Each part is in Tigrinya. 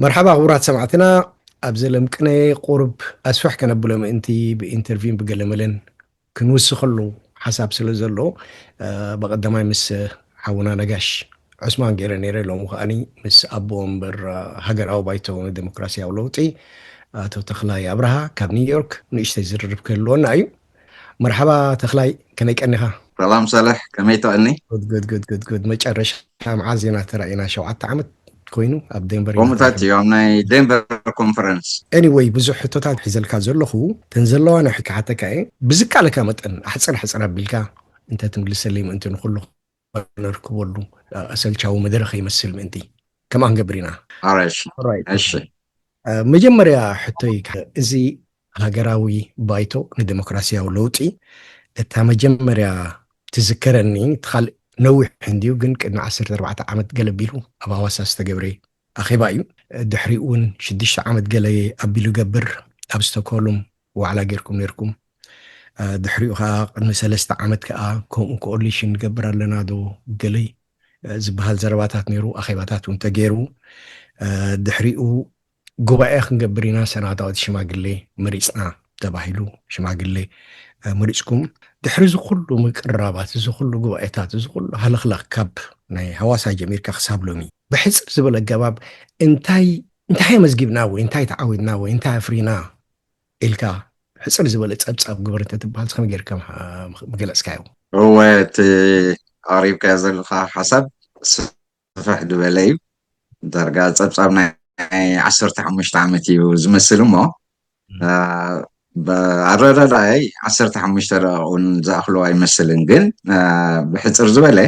መርሓባ ክቡራት ሰማዕትና፣ ኣብዚ ለምቅነ ቁሩብ ኣስፍሕ ከነብሎ ምእንቲ ብኢንተርቪውን ብገለመለን ክንውስኸሉ ሓሳብ ስለ ዘሎ፣ እ፣ ብቐዳማይ ምስ ሓውና ነጋሽ ዑስማን ገይረ ነይረ። ሎሚ ከኣኒ ምስ ኣቦ ወንበር፣ እ፣ ሃገራዊ ባይቶ ንዴሞክራሲያዊ ለውጢ ኣቶ ተኽላይ ኣብርሃ ካብ ኒውዮርክ ንእሽተይ ዝርርብ ክህልወና እዩ። መርሓባ ተኽላይ፣ ከመይ ቀኒኻ? ሰላም ሳልሕ፣ ከመይ ትቐኒ? ጉድ ጉድ ጉድ ጉድ ጉድ። መጨረሻ መዓዝ ኢና ተራኢና? ሸውዓተ ዓመት ኮይኑ ኣብ ዴንቨር ኢና ከምኡታት ተራኺብና። እዮም ኣብ ናይ ዴንቨር ኮንፈረንስ። ኤኒወይ፣ ብዙሕ ሕቶታት ሒዘልካ ዘለኹ፣ ተን ዘለዋ ናይ ክሓተካ እየ። ብዝከኣለካ መጠን ኣሕጽር ኣሕጽር ኣቢልካ እንተ ትምልሰለይ ምእንቲ ንኹሉ ነርክበሉ፣ እ፣ ኣሰልቻዊ መደረ ከይመስል ምእንቲ። ከምኣ ክንገብር ኢና። ኣራሽ። ኦራይት። እሺ። እ፣ መጀመርያ ሕቶይ፣ እዚ ሃገራዊ ባይቶ ንዴሞክራሲያዊ ለውጢ፣ እታ መጀመርያ ትዝከረኒ፣ እቲ ካልእ ነዊሕ እንድዩ፣ ግን ቅድሚ ዓሰርተ ኣርባዕተ ዓመት ገለ ኣቢሉ ኣብ ሃዋሳ ዝተገብረ ኣኼባ እዩ። ድሕሪኡ እውን ሽዱሽተ ዓመት ገለ ኣቢሉ ገብር ኣብ ስቶክሆልም ዋዕላ ጌርኩም ኔርኩም። እ፣ ድሕሪኡ ኸዓ ቅድሚ ሰለስተ ዓመት ከኣ ከምኡ ኮኦሊሽን ንገብር ኣለና ዶ ገለይ፣ እ፣ ዝበሃል ዘረባታት ነይሩ፣ ኣኼባታት እውን ተገይሩ። እ፣ ድሕሪኡ ጉባኤ ክንገብር ኢና፣ ሰናታዊት ሽማግሌ መሪጽና ተባሂሉ፣ ሽማግሌ፣ እ፣ መሪጽኩም። ድሕሪ እዚ ኩሉ ምቅርራባት፣ እዚ ኩሉ ጉባኤታት፣ እዚ ኩሉ ሃለኽላኽ ካብ ናይ ሃዋሳ ጀሚርካ ክሳብ ሎሚ፣ ብሕጽር ዝበለ ኣገባብ እንታይ፣ እንታይ ኣመዝጊብና ወይ እንታይ ተዓዊትና ወይ እንታይ ኣፍሪና ኢልካ ሕጽር ዝበለ ጸብጻብ ግበር እንተትበሃል፣ ከመይ ጌርካ ምገለጽካዮ? እወ፣ እቲ ኣቕሪብካዮ ዘለኻ ሓሳብ ስፍሕ ዝበለ እዩ። ዳርጋ ጸብጻብ ናይ ዓሰርተ ሓሙሽተ ዓመት እዩ ዝመስል እሞ፣ እ፣ ብ-፣ ኣረዳድኣይ ዓሰርተ ሓሙሽተ ደቂቕ እውን ዝኣኽሎ ኣይመስልን። ግን፣ እ፣ ብሕጽር ዝበለ፣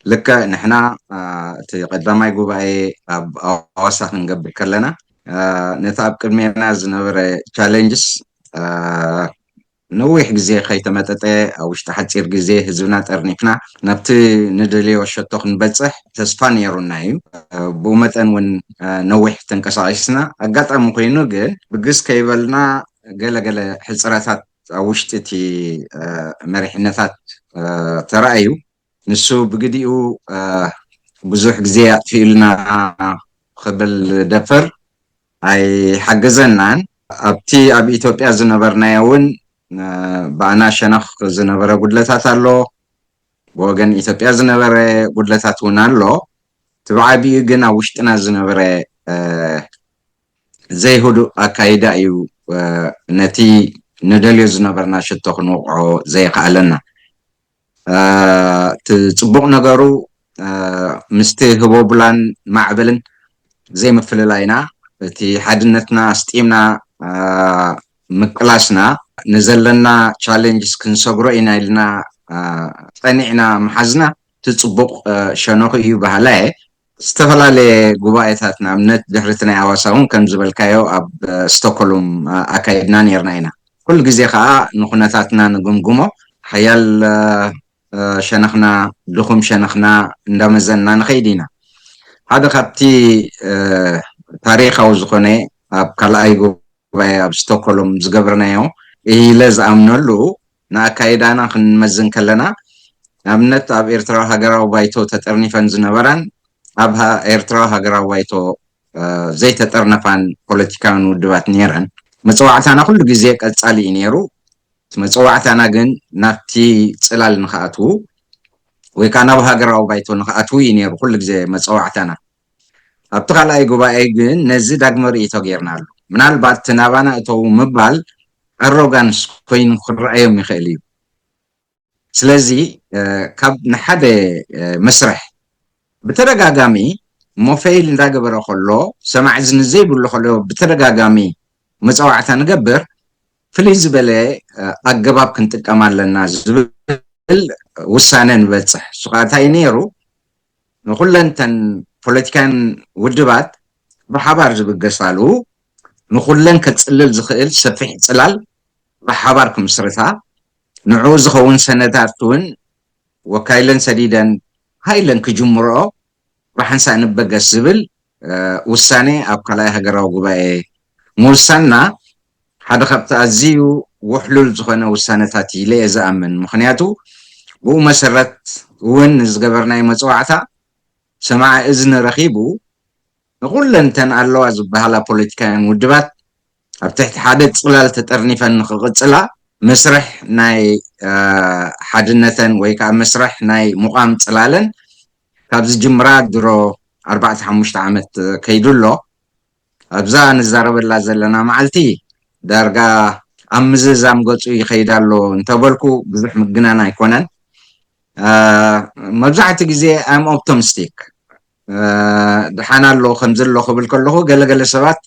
ልክዕ ንሕና፣ እ፣ እቲ ቀዳማይ ጉባኤ ኣብ ኣዋሳ ክንገብር ከለና፣ እ፣ ነቲ ኣብ ቅድሜና ዝነበረ ቻሌንጅስ፣ እ፣ ነዊሕ ግዜ ከይተመጠጠ፣ ኣብ ውሽጢ ሓጺር ግዜ ህዝብና ጠርኒፍና ናብቲ ንደልዮ ሸቶ ክንበጽሕ ተስፋ ነይሩና እዩ። ብኡ መጠን እውን፣ እ፣ ነዊሕ ተንቀሳቒስና። ኣጋጣሚ ኮይኑ ግን ብግስ ከይበልና ገለ ገለ ሕጽረታት ኣብ ውሽጢ እቲ፣ እ፣ መሪሕነታት፣ እ፣ ተራእዩ። ንሱ ብግዲኡ፣ እ፣ ብዙሕ ግዜ ኣጥፊኡልና ክብል ደፍር ኣይሓገዘናን። ኣብቲ ኣብ ኢትዮጵያ ዝነበርናዮ እውን፣ እ፣ ብኣና ሸነኽ ዝነበረ ጉድለታት ኣሎ፣ ብወገን ኢትዮጵያ ዝነበረ ጉድለታት እውን ኣሎ። እቲ ብዓቢኡ ግን ኣብ ውሽጥና ዝነበረ፣ እ፣ ዘይህዱእ ኣካይዳ እዩ፣ እ፣ ነቲ ንደልዮ ዝነበርና ሽቶ ክንወቕዖ ዘይከኣለና። እ፣ እቲ ጽቡቕ ነገሩ፣ እ፣ ምስቲ ህቦብላን ማዕበልን ዘይምፍልላይና፣ እቲ ሓድነትና ኣስጢምና፣ እ፣ ምቅላስና፣ ንዘለና ቻሌንጅስ ክንሰግሮ ኢና ኢልና፣ እ፣ ጸኒዕና ምሓዝና፣ እቲ ጽቡቕ፣ እ፣ ሸነኹ እዩ በሃላይ እየ። ዝተፈላለየ ጉባኤታት፣ ንኣብነት ድሕሪ እቲ ናይ ኣዋሳ እውን ከም ዝበልካዮ ኣብ፣ እ፣ ስቶክሆልም፣ እ፣ ኣካይድና ነይርና ኢና። ኩሉ ግዜ ከኣ ንኩነታትና ንግምግሞ፣ ሓያል፣ እ፣ እ፣ ሸነኽና፣ ድኹም ሸነኽና እንዳመዘንና ንኸይድ ኢና። ሓደ ካብቲ፣ እ፣ ታሪኻዊ ዝኾነ ኣብ ካልኣይ ጉባኤ ኣብ ስቶክሆልም ዝገበርናዮ ኢለ ዝኣምነሉ፣ ንኣካይዳና ክንመዝን ከለና፣ ንኣብነት ኣብ ኤርትራዊ ሃገራዊ ባይቶ ተጠርኒፈን ዝነበራን ኣብ ሃ-፣ ኤርትራዊ ሃገራዊ ባይቶ፣ እ፣ ዘይተጠርነፋን ፖለቲካውያን ውድባት ነይረን። መጸዋዕታና ኩሉ ግዜ ቀጻሊ እዩ ነይሩ። እቲ መጸዋዕታና ግን ናብቲ ጽላል ንኽኣትዉ ወይ ከዓ ናብ ሃገራዊ ባይቶ ንኽኣትዉ እዩ ነይሩ ኩሉ ግዜ መጸዋዕታና። ኣብቲ ካልኣይ ጉባኤ ግን ነዚ ዳግመ ርእይቶ ጌርናሉ። ምናልባት እቲ ናባና እተዉ ምባል ኣሮጋንስ ኮይኑ ክረኣዮም ይኽእል እዩ። ስለዚ፣ እ፣ ካብ ንሓደ፣ እ፣ መስርሕ ብተደጋጋሚ እሞ ፌይል እንዳገበረ ከሎ፣ ሰማዕ እዝኒ ዘይብሉ ከሎ ብተደጋጋሚ መጸዋዕታ ንገብር፣ ፍልይ ዝበለ፣ እ፣ ኣገባብ ክንጥቀም ኣለና ዝብል ውሳነ ንበጽሕ። እሱ ከኣ እንታይ ነይሩ? ንኹለን እተን ፖለቲካን ውድባት ብሓባር ዝብገሳሉ፣ ንኹለን ከጽልል ዝኽእል ሰፊሕ ጽላል ብሓባር ክምስርታ፣ ንዕኡ ዝኸውን ሰነዳት እውን ወካይለን ሰዲደን ሃይለን ክጅምርኦ ብሓንሳእ ንበገስ ዝብል፣ እ፣ ውሳኔ ኣብ ካልኣይ ሃገራዊ ጉባኤ ምውሳንና ሓደ ካብቲ ኣዝዩ ውሕሉል ዝኾነ ውሳነታት ኢለ እየ ዝኣምን። ምኽንያቱ ብኡ መሰረት እውን ንዝገበርናዮ መጽዋዕታ ሰማዒ እዝኒ ረኺቡ ንኹለን እተን ኣለዋ ዝበሃላ ፖለቲካውያን ውድባት ኣብ ትሕቲ ሓደ ጽላል ተጠርኒፈን ንኽቕጽላ መስርሕ ናይ ሓድነተን ወይ ከዓ መስርሕ ናይ ምቋም ጽላለን ካብ ዝጅምራ ድሮ ኣርባዕተ ሓሙሽተ ዓመት ከይዱ ኣሎ። ኣብዛ ንዛረበላ ዘለና መዓልቲ ዳርጋ ኣብ ምዝዛም ገፁ ይኸይድ ኣሎ እንተበልኩ ብዙሕ ምግናን ኣይኮነን። መብዛሕትኡ ግዜ I'm optimistic። ደሓን ኣሎ ከምዚ ኣሎ ክብል ከለኹ ገለገለ ሰባት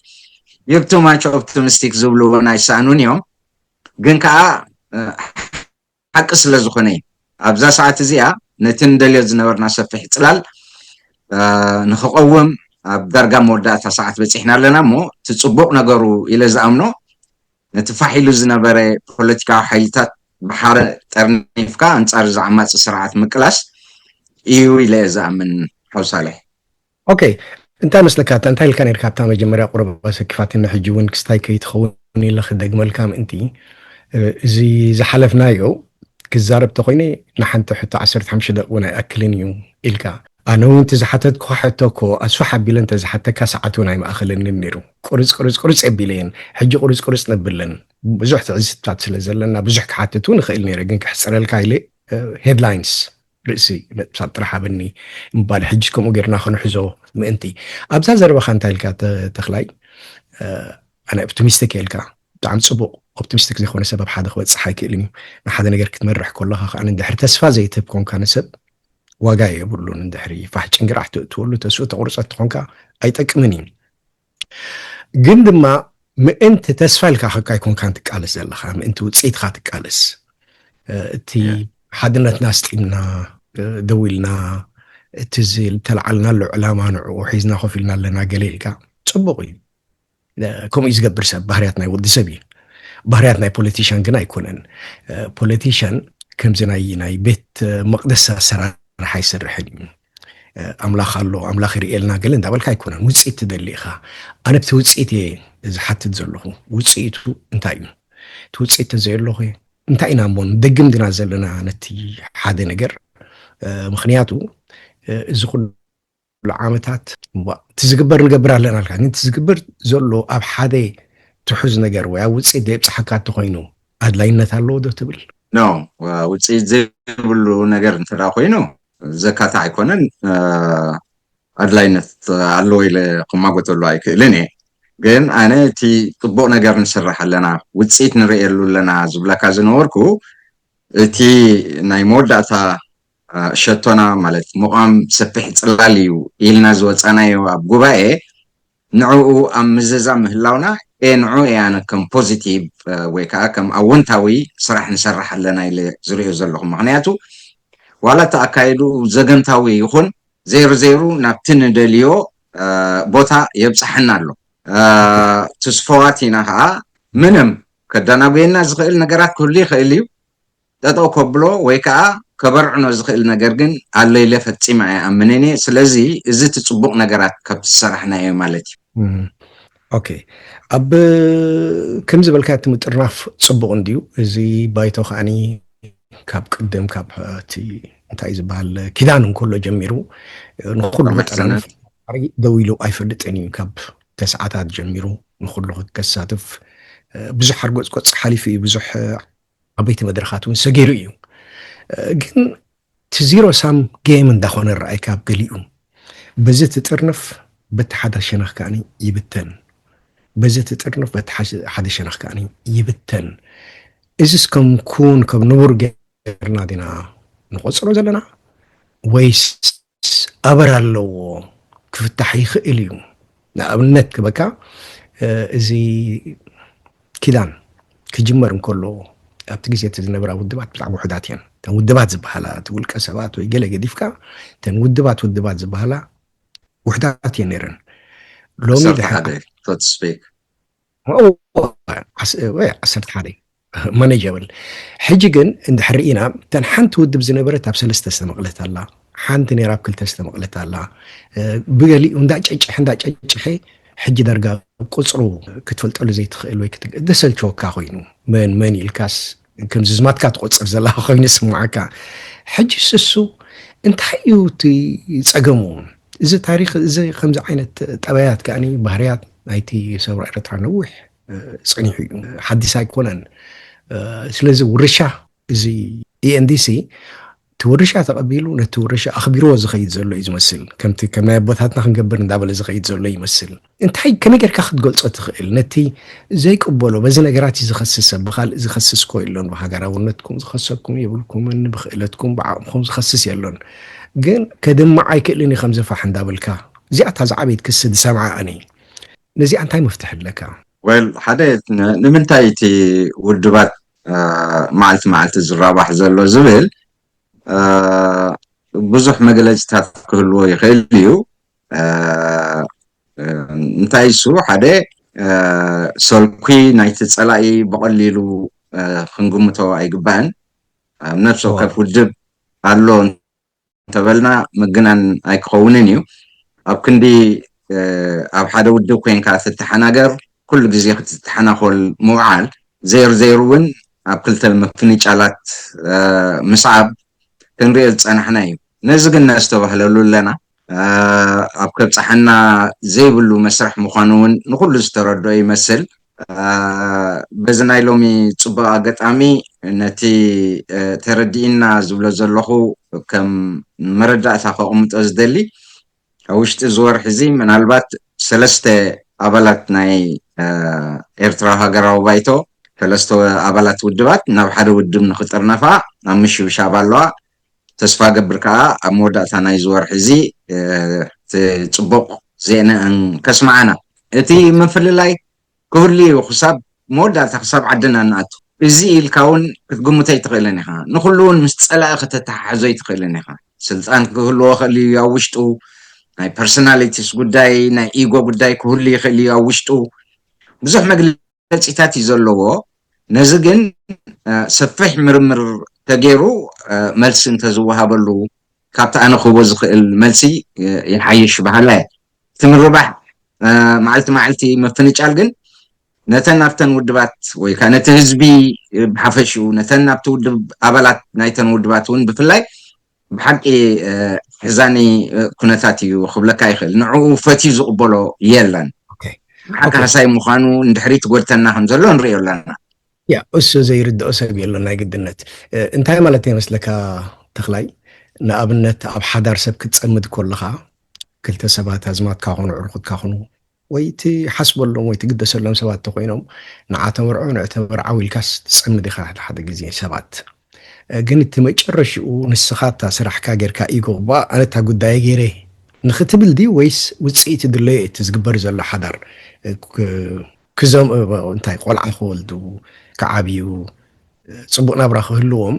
you're too much optimistic ዝብሉ እውን ኣይሰኣኑን እዮም። ግን ከዓ ሓቂ ስለ ዝኾነ እዩ። ኣብዛ ሰዓት እዚኣ ነቲ ንደልዮ ዝነበርና ሰፊሕ ፅላል ንክቐውም ኣብ ዳርጋ መወዳእታ ሰዓት በፂሕና ኣለና እሞ እቲ ፅቡቕ ነገሩ ኢለ ዝኣምኖ ነቲ ፋሕ ኢሉ ዝነበረ ፖለቲካዊ ሓይልታት ብሓደ ጠርኒፍካ ኣንፃር እዚ ዓማፂ ስርዓት ምቅላስ እዩ ኢለ እየ ዝኣምን። ሓውሳለ ኦኬ፣ እንታይ መስለካ? እንታይ ኢልካ ነርካ ኣብታ መጀመርያ ቁረባ ሰኪፋትኒ፣ ሕጂ እውን ክስታይ ከይትኸውን ኢለ ክደግመልካ ምእንቲ። እዚ ዝሓለፍናዮ ክዛረብ ተኮይነ ንሓንቲ ሕቶ ዓሰርተ ሓሙሽተ ደቂ እውን ኣይኣክልን እዩ ኢልካ። ኣነ እውን እቲ ዝሓተትኩ ሕቶ እኮ ኣስፋሕ ኣቢለ እንተዝሓተካ ሰዓት እውን ኣይመኣኸለንን ነይሩ። ቁርፅ ቁርፅ ቁርፅ የቢለየን። ሕጂ ቁርፅ ቁርፅ ነብለን ብዙሕ ትዕዝብታት ስለ ዘለና ብዙሕ ክሓትት እውን እኽእል ነይረ፣ ግን ክሕፅረልካ ኢለ ሄድላይንስ ርእሲ ነጥብታት ጥራሕ ሃበኒ ምባል ሕጂ ከምኡ ጌርና ክንሕዞ ምእንቲ። ኣብዛ ዘረባኻ እንታይ ኢልካ ተኽላይ? ኣነ ኦፕቲሚስቲክ እየ ኢልካ። ብጣዕሚ ፅቡቕ። ኦፕቲሚስቲክ ዘይኮነ ሰብ ኣብ ሓደ ክበፅሕ ኣይክእልን እዩ። ንሓደ ነገር ክትመርሕ ከለኻ ከዓ እንድሕር ተስፋ ዘይትህብ ኮንካ ንሰብ ዋጋ የብሉን። እንድሕሪ ፋሕ ጭንግራሕ ትእትወሉ ተስኡ ተቑርፀት ትኾንካ ኣይጠቅምን እዩ። ግን ድማ ምእንቲ ተስፋ ኢልካ ከካ ኣይኮንካን ትቃለስ ዘለኻ፣ ምእንቲ ውፅኢትካ ትቃለስ። እቲ ሓድነትና ኣስጢምና ደው ኢልና እቲ ዝተለዓልናሉ ዕላማ ንዕኡ ሒዝና ኮፍ ኢልና ኣለና ገለ ኢልካ ፅቡቕ እዩ። ከምኡ እዩ ዝገብር ሰብ፣ ባህርያት ናይ ወዲ ሰብ እዩ። ባህርያት ናይ ፖለቲሻን ግን ኣይኮነን። ፖለቲሻን ከምዚ ናይ ናይ ቤት መቕደስ ኣሰራርሓ ኣይሰርሕን እዩ። ኣምላኽ ኣሎ፣ ኣምላኽ ይርእየልና ገለ እንዳበልካ ኣይኮነን። ውፅኢት ትደሊ ኢኻ። ኣነ ብቲ ውፅኢት እየ ዝሓትት ዘለኹ። ውፅኢቱ እንታይ እዩ? እቲ ውፅኢት ተዘየለኹ እንታይ ኢና እሞ ንደግም ድና ዘለና ነቲ ሓደ ነገር? ምክንያቱ እዚ ኩሉ ዓመታት እቲ ዝግበር ንገብር ኣለና ኣልካ፣ ግን እቲ ዝግበር ዘሎ ኣብ ሓደ ትሑዝ ነገር ወይ ኣብ ውፅኢት ዘየብፅሓካ እንተኮይኑ ኣድላይነት ኣለዎ ዶ ትብል? ኖ፣ ውፅኢት ዘይብሉ ነገር እንተ ኮይኑ ዘካትዕ ኣይኮነን። ኣድላይነት ኣለዎ ኢለ ክማጎተሉ ኣይክእልን እየ። ግን ኣነ እቲ ፅቡቕ ነገር ንስራሕ ኣለና፣ ውፅኢት ንርእየሉ ኣለና ዝብለካ ዝነበርኩ እቲ ናይ መወዳእታ ሸቶና ማለት ምቋም ሰፊሕ ፅላል እዩ ኢልና ዝወፃናዮ ኣብ ጉባኤ ንዕኡ ኣብ ምዘዛ ምህላውና ኤ ንዑ እየ ኣነ ከም ፖዚቲቭ ወይ ከዓ ከም ኣወንታዊ ስራሕ ንሰርሕ ኣለና ኢለ ዝርእዮ ዘለኹ። ምክንያቱ ዋላ እቲ ኣካየዱ ዘገምታዊ ይኹን ዘይሩ ዘይሩ ናብቲ ንደልዮ ቦታ የብፅሓና ኣሎ። ትስፈዋት ኢና ከዓ ምንም ከዳናጉየና ዝኽእል ነገራት ክህሉ ይኽእል እዩ። ጠጠው ከብሎ ወይ ከዓ ከበርዕኖ ዝኽእል ነገር ግን ኣሎ ኢለ ፈፂመ ኣይኣምንን እየ። ስለዚ እዚ እቲ ፅቡቕ ነገራት ካብቲ ዝሰራሕናዮ ማለት እዩ። ኦኬ፣ ኣብ ከም ዝበልካ እቲ ምጥርናፍ ፅቡቕ እንድዩ። እዚ ባይቶ ከዓኒ ካብ ቅድም ካብ እቲ እንታይ ዝበሃል ኪዳን እንከሎ ጀሚሩ ንኩሉ መጠናንፍ ደው ኢሉ ኣይፈልጥን እዩ። ካብ ተስዓታት ጀሚሩ ንኩሉ ክከሳትፍ ብዙሕ ሓርጎፅቆፅ ሓሊፉ እዩ። ብዙሕ ዓበይቲ መድረኻት እውን ሰጊሩ እዩ። ግን እቲ ዚሮ ሳም ጌም እንዳኾነ ረኣይካ ኣብ ገሊኡ በዚ ትጥርንፍ በቲ ሓደ ሸነኽ ከዓኒ ይብተን፣ በዚ ትጥርንፍ በቲ ሓደ ሸነኽ ከዓኒ ይብተን። እዚስ ከም ኩን ከም ንቡር ጌርና ዲና ንቆፅሮ ዘለና ወይስ ኣበር ኣለዎ ክፍታሕ ይኽእል እዩ? ንኣብነት ክበካ እዚ ኪዳን ክጅመር እንከሎ ኣብቲ ግዜ እቲ ዝነበራ ውድባት ብጣዕሚ ውሕዳት እየን። እተን ውድባት ዝበሃላ እቲ ውልቀ ሰባት ወይ ገለ ገዲፍካ እተን ውድባት ውድባት ዝበሃላ ውሕዳት እየን ነይረን። ሎሚ ዓሰርተ ሓደ ማኔጀብል ሕጂ ግን እንድሕር ርኢና እተን ሓንቲ ውድብ ዝነበረት ኣብ ሰለስተ ዝተመቕለት ኣላ፣ ሓንቲ ነይራ ኣብ ክልተ ዝተመቕለት ኣላ። ብገሊኡ እንዳጨጭሐ እንዳጨጭሐ ሕጂ ዳርጋ ቁፅሩ ክትፈልጠሉ ዘይትኽእል ወይ ደሰልቸወካ ኮይኑ መን መን ኢልካስ ከም ዝዝማትካ ትቆፅር ዘለካ ኮይኑ ይስማዓካ። ሕጂ ስሱ እንታይ እዩ እቲ ፀገሙ? እዚ ታሪኽ እዚ ከምዚ ዓይነት ጠባያት ከኣ ባህርያት ናይቲ ሰውራ ኤርትራ ነዊሕ ጸኒሑ እዩ፣ ሓዲስ ኣይኮነን። ስለዚ ውርሻ እዚ ENDC እቲ ውርሻ ተቐቢሉ ነቲ ውርሻ ኣኽቢርዎ ዝኸይድ ዘሎ እዩ ዝመስል። ከምቲ ከም ናይ ኣቦታትና ክንገብር እንዳበለ ዝኸይድ ዘሎ ይመስል። እንታይ ከመይ ጌርካ ክትገልጾ ትኽእል? ነቲ ዘይቅበሎ በዚ ነገራት እዩ ዝኸስስ ሰብ ብኻልእ ዝኸስስ ኮ የሎን። ብሃገራውነትኩም ዝኸሰኩም የብልኩምን፣ ብኽእለትኩም ብዓቕምኹም ዝኸስስ የሎን። ግን ከድምዕ ኣይክእልን እዩ ከምዚ ፋሕ እንዳበልካ። እዚኣ እታ ዝዓበየት ክሲ ዝሰምዓ ኣነ። ነዚኣ እንታይ መፍትሒ ኣለካ? ወል ሓደ ንምንታይ እቲ ውድባት መዓልቲ መዓልቲ ዝራባሕ ዘሎ ዝብል ብዙሕ መግለፅታት ክህልዎ ይኽእል እዩ። እንታይ እሱ ሓደ ሰልኩ ናይቲ ፀላኢ ብቐሊሉ ክንግምቶ ኣይግባእን። ኣብ ነፍሲ ወከፍ ውድብ ኣሎ እንተበልና ምግናን ኣይክኸውንን እዩ። ኣብ ክንዲ ኣብ ሓደ ውድብ ኮይንካ ትተሓናገር ኩሉ ግዜ ክትተሓናኾል ምውዓል ዘይሩ ዘይሩ እውን ኣብ ክልተ ምፍንጫላት ምስዓብ ክንሪኦ ዝፀናሕና እዩ። ነዚ ግን ነስተባህለሉ ኣለና። ኣብ ከብፀሓና ዘይብሉ መስርሕ ምዃኑ እውን ንኩሉ ዝተረድኦ ይመስል። በዚ ናይ ሎሚ ፅቡቅ ኣጋጣሚ ነቲ ተረዲእና ዝብሎ ዘለኹ ከም መረዳእታ ከቕምጦ ዝደሊ ኣብ ውሽጢ ዝወርሒ እዚ ምናልባት ሰለስተ ኣባላት ናይ ኤርትራ ሃገራዊ ባይቶ ሰለስተ ኣባላት ውድባት ናብ ሓደ ውድብ ንክጥርነፋ ኣብ ምሽብሻብ ኣለዋ። ተስፋ ገብር ከዓ ኣብ መወዳእታ ናይ ዝወርሒ እዚ ጽቡቕ ዜና ከስምዓና። እቲ ምፍልላይ ክህሉ እዩ ክሳብ መወዳእታ ክሳብ ዓድና ንኣቱ። እዚ ኢልካ እውን ክትግምቶ ኣይትኽእልን ኢኻ። ንኩሉ እውን ምስ ጸላኢ ከተተሓሕዞ ኣይትኽእልን ኢኻ። ስልጣን ክህልዎ ይኽእል እዩ ኣብ ውሽጡ፣ ናይ ፐርሶናሊቲስ ጉዳይ፣ ናይ ኢጎ ጉዳይ ክህሉ ይኽእል እዩ ኣብ ውሽጡ። ብዙሕ መግለጺታት እዩ ዘለዎ። ነዚ ግን ሰፊሕ ምርምር ተገይሩ መልሲ እንተዝወሃበሉ ካብቲ ኣነ ክህቦ ዝኽእል መልሲ ይሓይሽ በሃላይ። እቲ ምርባሕ መዓልቲ መዓልቲ ምፍንጫል ግን ነተን ኣብተን ውድባት ወይ ከዓ ነቲ ህዝቢ ብሓፈሽኡ ነተን ኣብቲ ውድብ ኣባላት ናይተን ውድባት እውን ብፍላይ ብሓቂ ሕዛኒ ኩነታት እዩ ክብለካ ይኽእል። ንዕኡ ፈትዩ ዝቕበሎ የለን። ብሓቂ ሃሳይ ምዃኑ እንድሕሪ ትጎድተና ከም ዘሎ ንሪኦ ኣለና። ያ እሱ ዘይርድኦ ሰብ የሎን ናይ ግድነት። እንታይ ማለት ይመስለካ ተኽላይ? ንኣብነት ኣብ ሓዳር ሰብ ክትጸምድ ከለኻ ክልተ ሰባት ኣዝማድካ ኾኑ ዕርኹትካ ኾኑ ወይ ትሓስበሎም ወይ ትግደሰሎም ሰባት ተኾይኖም ንዓ ተመርዖ ንዕ ተመርዓው ኢልካስ ትጸምድ ኢኻ ሓደ ሓደ ግዜ ሰባት። ግን እቲ መጨረሽኡ ንስኻ እታ ስራሕካ ጌርካ ኢጎ ባ ኣነ እታ ጉዳየ ገይረ ንኽትብል ድዩ ወይስ ውፅኢት ድለዮ እቲ ዝግበር ዘሎ ሓዳር ክዘም እንታይ ቆልዓ ክወልዱ ክዓብዩ ፅቡቅ ናብራ ክህልዎም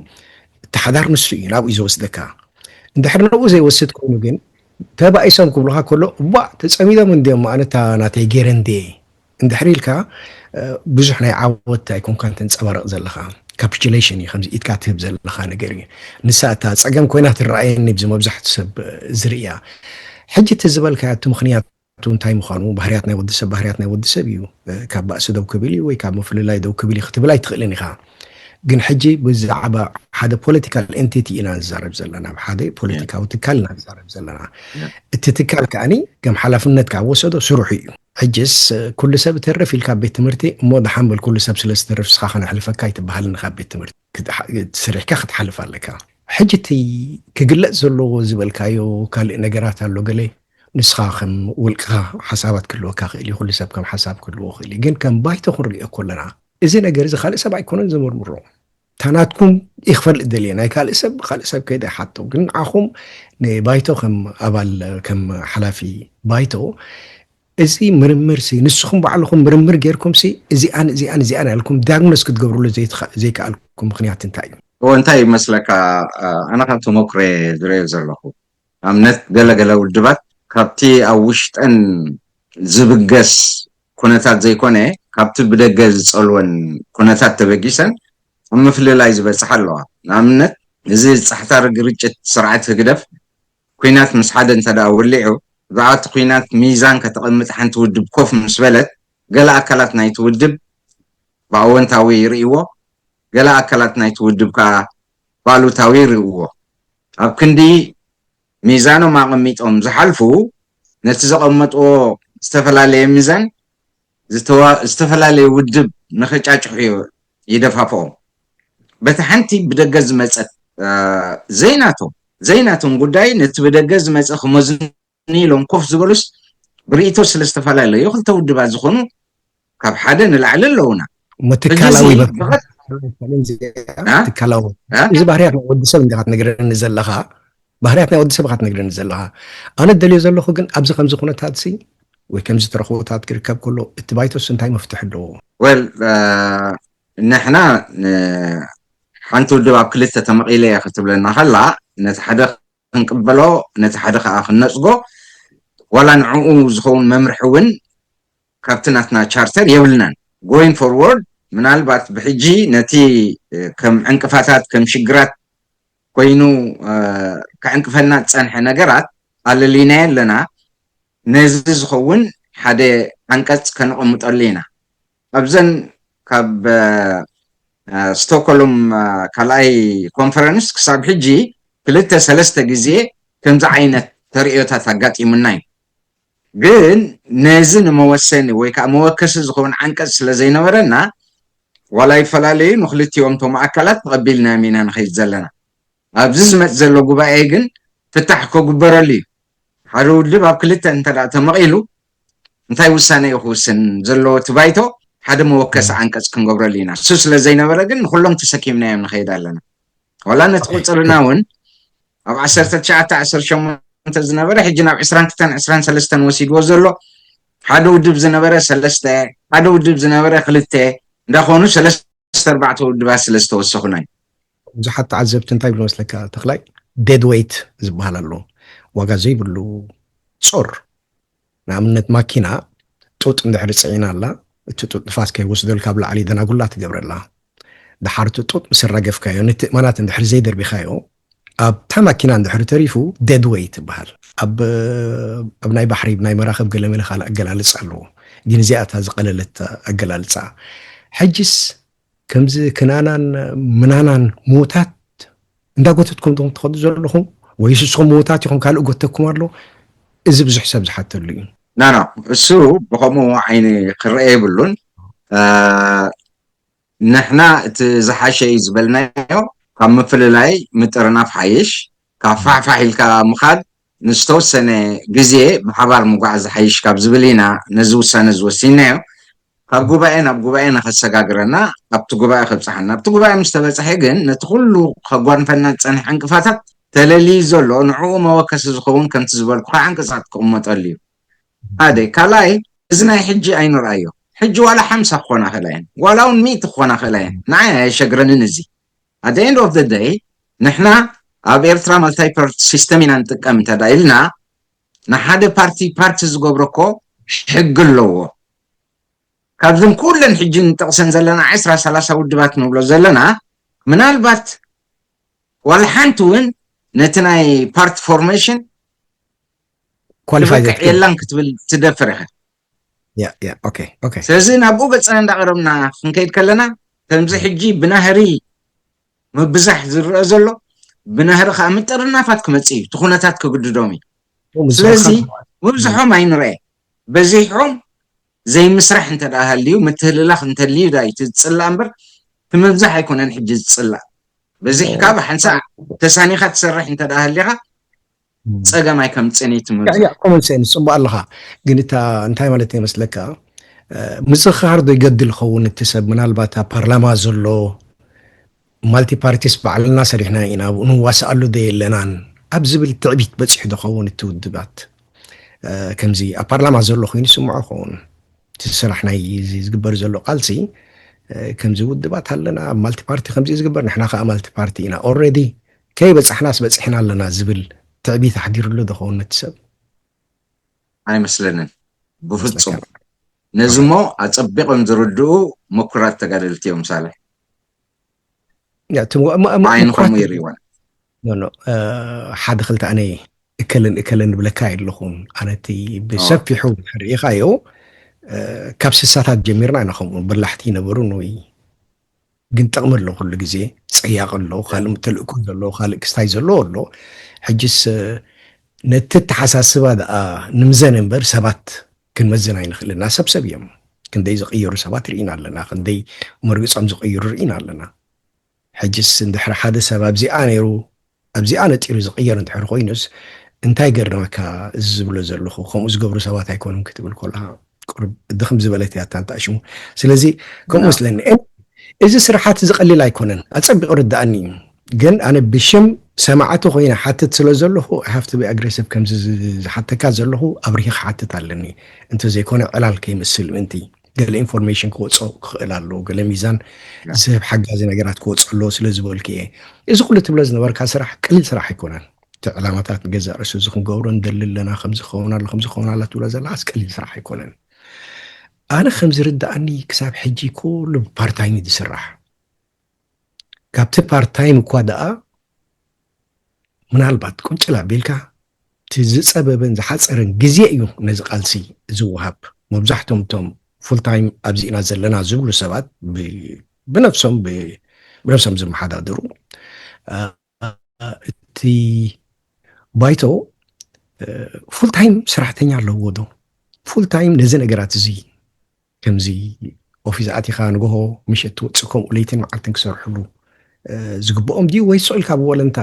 እቲ ሓዳር ንሱ እዩ ናብኡ ዝወስደካ። እንድሕር ናብኡ ዘይወስድ ኮይኑ ግን ተባኢሶም ክብሉካ ከሎ እባ ተፀሚዶም እንዲዮም ኣነ እታ ናተይ ገይረ እንድየ እንድሕር ኢልካ ብዙሕ ናይ ዓወት ኣይኮንካን ተንፀባርቕ ዘለኻ። ካፒቹሌሽን እዩ ከምዚ ኢድካ ትህብ ዘለኻ ነገር እዩ። ንሳ እታ ፀገም ኮይና ትረኣየኒ ብዚ መብዛሕቱ ሰብ ዝርእያ። ሕጂ እቲ ዝበልካዮ እቲ ምኽንያት እንታይ ምዃኑ ባህርያት ናይ ወዲ ሰብ ባህርያት ናይ ወዲ ሰብ እዩ። ካብ ባእሲ ደው ክብል እዩ ወይ ካብ ምፍልላይ ደው ክብል እዩ ክትብል ኣይትኽእልን ኢኻ። ግን ሕጂ ብዛዕባ ሓደ ፖለቲካል ኤንቲቲ ኢና ንዛረብ ዘለና፣ ሓደ ፖለቲካዊ ትካል ኢና ንዛረብ ዘለና። እቲ ትካል ከኣኒ ከም ሓላፍነት ካብ ወሰዶ ስርሑ እዩ። ሕጅስ ኩሉ ሰብ ተረፍ ኢልካ ቤት ትምህርቲ እሞ ደሓን በል ኩሉ ሰብ ስለ ዝተረፍ ስኻ ከነሕልፈካ ኣይትበሃልን ካብ ቤት ትምህርቲ ስሪሕካ ክትሓልፍ ኣለካ። ሕጂ እቲ ክግለጽ ዘለዎ ዝበልካዮ ካልእ ነገራት ኣሎ ገለ ንስኻ ከም ውልቅኻ ሓሳባት ክህልወካ ክእል እዩ ኩሉ ሰብ ከም ሓሳብ ክህልዎ ክእል እዩ ግን ከም ባይቶ ክንሪኦ ከለና እዚ ነገር እዚ ካልእ ሰብ ኣይኮነን ዘመርምሮ እታ ናትኩም ይክፈልጥ ደልየ ናይ ካልእ ሰብ ካልእ ሰብ ከይደ ሓቶ ግን ንዓኹም ንባይቶ ከም ኣባል ከም ሓላፊ ባይቶ እዚ ምርምር ሲ ንስኹም ባዕልኹም ምርምር ጌርኩም ሲ እዚኣን እዚኣን እዚኣን ያልኩም ዳግኖስ ክትገብርሉ ዘይከኣልኩም ምክንያት እንታይ እዩ? እዎ እንታይ ይመስለካ ኣነ ካብ ተመክሮ ዝረዮ ዘለኹ ኣብነት ገለገለ ውድባት ካብቲ ኣብ ውሽጠን ዝብገስ ኩነታት ዘይኮነ ካብቲ ብደገ ዝፀልወን ኩነታት ተበጊሰን ኣብ ምፍልላይ ዝበፅሓ ኣለዋ። ንኣብነት እዚ ፃሕታሪ ግርጭት ስርዓት ህግደፍ ኩናት ምስ ሓደ እንተ ደኣ ወሊዑ ብዛዕባ እቲ ኩናት ሚዛን ከተቐምጥ ሓንቲ ውድብ ኮፍ ምስ በለት ገለ ኣካላት ናይቲ ውድብ ብኣወንታዊ ይርእይዎ፣ ገለ ኣካላት ናይቲ ውድብ ከኣ ብኣሉታዊ ይርእይዎ። ኣብ ክንዲ ሚዛኖም ኣቐሚጦም ዝሓልፉ፣ ነቲ ዘቐመጥዎ ዝተፈላለየ ሚዛን ዝተዋ- ዝተፈላለየ ውድብ ንኽጫጭሑ ዩ- ይደፋፍኦም። በቲ ሓንቲ ብደገ ዝመፀት አ፣ ዘይናቶም ዘይናቶም ጉዳይ ነቲ ብደገ ዝመፀ ክመዝኑ ኢሎም ኮፍ ዝበሉስ፣ ብርእይቶ ስለ ዝተፈላለዩ ክልተ ውድባት ዝኾኑ ካብ ሓደ ንላዕሊ ኣለውና። እሞ ትካላዊ ብቐጥ- እ? ትካላዊ እ? እዚ ባህርያት ናይ ወዲ ሰብ እንዲኻ ትነግረኒ ዘለኻ፣ ባህርያት ናይ ወዲ ሰብ ኢኻ ትነግረኒ ዘለኻ። ኣነ ደልዮ ዘለኹ ግን ኣብዚ ከምዚ ኩነታት ሲ ወይ ከምዚ ተረኽቦታት ክርከብ ከሎ እቲ ባይቶስ እንታይ መፍትሒ ኣለዎ? ወል ንሕና ሓንቲ ውድብ ኣብ ክልተ ተመቒለ እየ ክትብለና ከላ፣ ነቲ ሓደ ክንቅበሎ፣ ነቲ ሓደ ከዓ ክንነፅጎ፣ ዋላ ንዕኡ ዝኸውን መምርሒ እውን ካብቲ ናትና ቻርተር የብልናን። Going forward፣ ምናልባት ብሕጂ ነቲ ከም ዕንቅፋታት ከም ሽግራት ኮይኑ ክዕንቅፈና ዝፀንሐ ነገራት ኣለሊናዮ ኣለና። ነዚ ዝኸውን ሓደ ዓንቀፅ ከነቐምጠሉ ኢና። ኣብዘን ካብ ስቶኮሎም ካልኣይ ኮንፈረንስ ክሳብ ሕጂ ክልተ ሰለስተ ግዜ ከምዚ ዓይነት ተርእዮታት ኣጋጢሙና እዩ። ግን ነዚ ንመወሰኒ ወይ ከዓ መወከሲ ዝኸውን ዓንቀፅ ስለ ዘይነበረና፣ ዋላ ይፈላለዩ፣ ንክልቲኦም ቶም ኣካላት ተቐቢልናዮም ኢና ንኸይድ ዘለና። ኣብዚ ዝመፅ ዘሎ ጉባኤ ግን ፍታሕ ከጉበረሉ እዩ። ሓደ ውድብ ኣብ ክልተ እንተ ተመቒሉ እንታይ ውሳነ እዩ ክውስን ዘለዎ እቲ ባይቶ ሓደ መወከሲ ዓንቀፅ ክንገብረሉ ኢና። እሱ ስለ ዘይነበረ ግን ንኩሎም ተሰኪምናዮም ንኸይድ ኣለና። ዋላ ነቲ ቁፅርና እውን ኣብ ዓሰርተ ትሽዓተ ዓሰርተ ሸሞንተ ዝነበረ ሕጂ ናብ ዕስራን ክልተን ዕስራን ሰለስተን ወሲድዎ ዘሎ ሓደ ውድብ ዝነበረ ሰለስተ ሓደ ውድብ ዝነበረ ክልተ እንዳኾኑ ሰለስተ ኣርባዕተ ውድባት ስለ ዝተወሰኹና እዩ። ብዙሓት ተዓዘብቲ እንታይ ይብሉ መስለካ ተኽላይ? ዴድ ዌይት ዝበሃል ኣሎ፣ ዋጋ ዘይብሉ ጾር። ንኣብነት ማኪና ጡጥ እንድሕሪ ፅዒና ኣላ፣ እቲ ጡጥ ንፋስ ከይወስደሉ ካብ ላዕሊ ደናጉላ ትገብረላ። ድሓር እቲ ጡጥ ምስ ኣራገፍካዮ፣ ነቲ እማናት እንድሕሪ ዘይደርቢኻዮ፣ ኣብታ ማኪና እንድሕሪ ተሪፉ ዴድ ዌይት ይበሃል። ኣብ ኣብ ናይ ባሕሪ ናይ መራኽብ ገለመለ ካልእ ኣገላልፃ ኣለዎ፣ ግን እዚኣ እታ ዝቐለለት ኣገላልፃ። ሕጅስ ከምዚ ክናናን ምናናን ምዉታት እንዳጎተትኩም ዲኹም ትኸዱ ዘለኹም፣ ወይስ ንስኹም ምዉታት ኢኹም ካልእ ጎተኩም ኣሎ? እዚ ብዙሕ ሰብ ዝሓተሉ እዩ። ናና እሱ ብኸምኡ ዓይኒ ክረአ የብሉን። ንሕና እቲ ዝሓሸ እዩ ዝበልናዮ ካብ ምፍልላይ ምጥርናፍ ሓይሽ፣ ካብ ፋሕፋሕ ኢልካ ምኻድ ንዝተወሰነ ግዜ ብሓባር ምጓዓዝ ዝሓይሽ ካብ ዝብል ኢና ነዚ ውሳነ ዝወሲንናዮ። ካብ ጉባኤ ናብ ጉባኤ ንኸሰጋግረና ኣብቲ ጉባኤ ከብፅሓና። ኣብቲ ጉባኤ ምስ ተበፅሐ ግን ነቲ ኩሉ ከጓንፈና ዝፀንሐ ዕንቅፋታት ተለልዩ ዘሎ ንዕኡ መወከሲ ዝኸውን ከምቲ ዝበልኩኻ ዓንቀፃት ክቕመጠሉ እዩ። ሓደ ካልኣይ እዚ ናይ ሕጂ ኣይንርኣዮ። ሕጂ ዋላ ሓምሳ ክኾና ክእላ እየን፣ ዋላ እውን ሚእቲ ክኾና ክእላ እየን፣ ንዓይ ኣየሸግረንን። እዚ at the end of the day ንሕና ኣብ ኤርትራ ማልታይ ፓርቲ ሲስተም ኢና ንጥቀም እንተዳ ኢልና ንሓደ ፓርቲ ፓርቲ ዝገብሮ እኮ ሕጊ ኣለዎ። ካብዘን ኩለን ሕጂ ንጠቕሰን ዘለና ዕስራ ሰላሳ ውድባት ንብሎ ዘለና ምናልባት ዋላ ሓንቲ እውን ነቲ ናይ ፓርቲ ፎርሜሽን ኳሊፋይ ትበቅዕ የላን ክትብል ትደፍር ኢኻ። ያ ያ ኦኬ ኦኬ ስለዚ ናብኡ ገፅና እንዳቐረብና ክንከይድ ከለና ከምዚ ሕጂ ብናህሪ ምብዛሕ ዝረአ ዘሎ ብናህሪ ከዓ ምጥርናፋት ክመፅእ እዩ። እቲ ኩነታት ክግድዶም እዩ። ስለዚ ምብዝሖም ኣይንረአ። በዚሖም ዘይምስራሕ እንተ ደኣ ሃልዩ ምትህልላኽ እንተልዩ ዳ እዩ እቲ ዝፅላእ እምበር እቲ ምብዛሕ ኣይኮነን ሕጂ ዝፅላእ። በዚሕካ ብሓንሳእ ተሳኒኻ ትሰርሕ እንተ ደኣ ሃሊኻ ጸገም ኣይከምጽእን እዩ ትምህርቲ። ያ ኮመን ሴንስ ጽቡቅ ኣለኻ፣ ግን እታ እንታይ ማለት ይመስለካ ምዝኽኻር ዶ ይገድል ኸውን? እቲ ሰብ ምናልባት ኣብ ፓርላማ ዘሎ ማልቲ ፓርቲስ ባዕልና ሰሪሕና ኢና ኣብኡ ንዋስኣሉ ዶ የለናን ኣብ ዝብል ትዕቢት በጺሑ ዶ ኸውን? እቲ ውድባት ከምዚ ኣብ ፓርላማ ዘሎ ኮይኑ ይስምዖ ኸውን? እቲ ስራሕ ናይ እዚ ዝግበር ዘሎ ቃልሲ ከምዚ ውድባት ኣለና ኣብ ማልቲ ፓርቲ ከምዚ ዝግበር ንሕና ከዓ ማልቲ ፓርቲ ኢና ኦልሬዲ ከይበጻሕናስ በጺሕና ኣለና ዝብል ትዕቢት ኣሕዲርሉ ዶ ኸውን ነቲ ሰብ? ኣይመስለንን ብፍጹም። ነዚ እሞ ኣጸቢቖም ዝርድኡ ምኩራት ተጋደልቲ እዮም ሳልሕ። ብዓይኒ ከምኡ ይርእይወን። ሓደ ክልተ ኣነ እከልን እከልን ንብለካ የለኹን። ኣነ እቲ ብሰፊሑ ርኢኻዮ ካብ ስሳታት ጀሚርና ኢና ከምኡ በላሕቲ ይነበሩን ወይ ግን ጥቕሚ ኣሎ ኩሉ ግዜ ጸያቕ ኣሎ ካልእ ተልእኮ ዘሎ ካልእ ክስታይ ዘሎ ኣሎ ሕጅስ ነቲ ኣተሓሳስባ ደኣ ንምዘን እምበር ሰባት ክንመዝን ኣይንኽእልን ኢና። ሰብ ሰብ እዮም። ክንደይ ዝቕየሩ ሰባት ርኢና ኣለና፣ ክንደይ መርግጾም ዝቕይሩ ርኢና ኣለና። ሕጅስ እንድሕሪ ሓደ ሰብ ኣብዚኣ ነይሩ ኣብዚኣ ነጢሩ ዝቕየር እንድሕር ኮይኑስ እንታይ ገርመካ? እዚ ዝብሎ ዘለኹ ከምኡ ዝገብሩ ሰባት ኣይኮኑን ክትብል ከለኻ ቁሩብ ድኽም ዝበለት እያ እታ እንተኣሽሙ። ስለዚ ከምኡ መስለኒ። እን- እዚ ስራሓት እዚ ቀሊል ኣይኮነን፣ ኣጸቢቑ ርድኣኒ እዩ። ግን ኣነ ብሽም ሰማዕቲ ኮይነ ሓትት ስለ ዘለኹ I have to be aggressive። ከምዚ ዝ- ዝሓተካ ዘለኹ ኣብሪኺ ክሓትት ኣለኒ፣ እንተዘይኮነ ዕላል ከይመስል ምእንቲ። ገለ ኢንፎርሜሽን ክወጾ ክኽእል ኣለዎ፣ ገለ ሚዛን ዝህብ ሓጋዚ ነገራት ክወጾ ኣለዎ ስለ ዝበልኩ እየ። እዚ ኩሉ ትብሎ ዝነበርካ ስራሕ ቀሊል ስራሕ ኣይኮነን። እቲ ዕላማታት ንገዛእ ርእሱ እዚ ክንገብሮ ንደሊ ኣለና፣ ከምዚ ክኸውን ኣሎ፣ ከምዚ ክኸውን ኣሎ ትብሎ ዘለኻስ ቀሊል ስራሕ ኣይኮነን። ኣነ ከም ዝርድኣኒ ክሳብ ሕጂ ኩሉ ብፓርታይም እዩ ዝስራሕ። ካብቲ ፓርታይም እኳ ደኣ ምናልባት ቁንጭል ኣቢልካ እቲ ዝጸበበን ዝሓጸረን ግዜ እዩ ነዚ ቃልሲ ዝወሃብ። መብዛሕቶም እቶም ፉል ታይም ኣብዚ ኢና ዘለና ዝብሉ ሰባት ብ- ብነፍሶም ብ- ብነፍሶም ዝመሓዳድሩ እ፣ እቲ ባይቶ ፉል ታይም ሰራሕተኛ ኣለዎ ዶ? ፉል ታይም ነዚ ነገራት እዚ ከምዚ ኦፊስ ኣቲኻ ንግሆ ምሸት ትወፅእ ከምኡ ለይትን መዓልትን ክሰርሕሉ እ፣ ዝግብኦም ድዩ ወይስ ስቕ ኢልካ ብወለንታ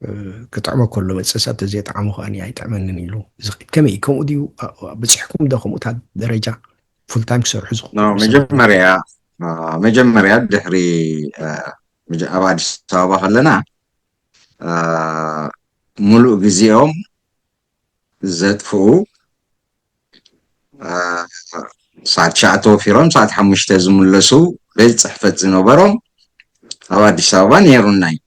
እ፣ ክጥዕሞ ከሎ መፅእ ሰብ ተዘየጥዓሞ ከኣ ኣይጥዕመንን ኢሉ ዝኸይድ ከመይ እዩ? ከምኡ ድዩ? ኣ- ኣ- በፂሕኩም ዶ ከምኡታት ደረጃ ፉል ታይም ክሰርሑ ዝኽእሉ ኖ፣ ሰባት? መጀመርያ አ፣ መጀመርያ ድሕሪ አ፣ መጀ- ኣብ ኣዲስ ኣበባ ከለና አ፣ ሙሉእ ግዜኦም ዘጥፍኡ አ፣ ሰዓት ትሽዓተ ወፊሮም ሰዓት ሓሙሽተ ዝምለሱ ቤት ፅሕፈት ዝነበሮም ኣብ ኣዲስ ኣበባ ነይሩና እዩ።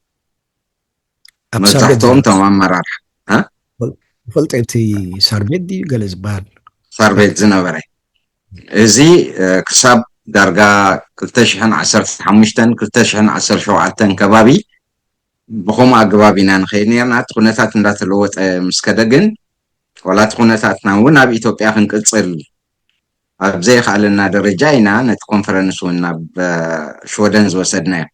ኣብ ሳር ቤት መብዛሕትኦም ዝነበሩ እቶም ኣመራርሓ አ? ፈልጠ እቲ ሳር ቤት ድዩ ገለ ዝበሃል? ሳር ቤት ዝነበረ እዚ እ፣ ክሳብ ዳርጋ ክልተ ሽሕን ዓሰርተ ሓሙሽተን ክልተ ሽሕን ዓሰርተ ሸውዓተን ከባቢ ብኸምኡ ኣገባብ ኢና ንኸይድ ነርና። እቲ ኩነታት እንዳተለወጠ ምስ ከደ ግን ዋላ እቲ ኩነታትና እውን ኣብ ኢትዮጵያ ክንቅፅል ኣብ ዘይኸኣለና ደረጃ ኢና ነቲ ኮንፈረንስ እውን ናብ እ፣ ሽወደን ዝወሰድናዮ።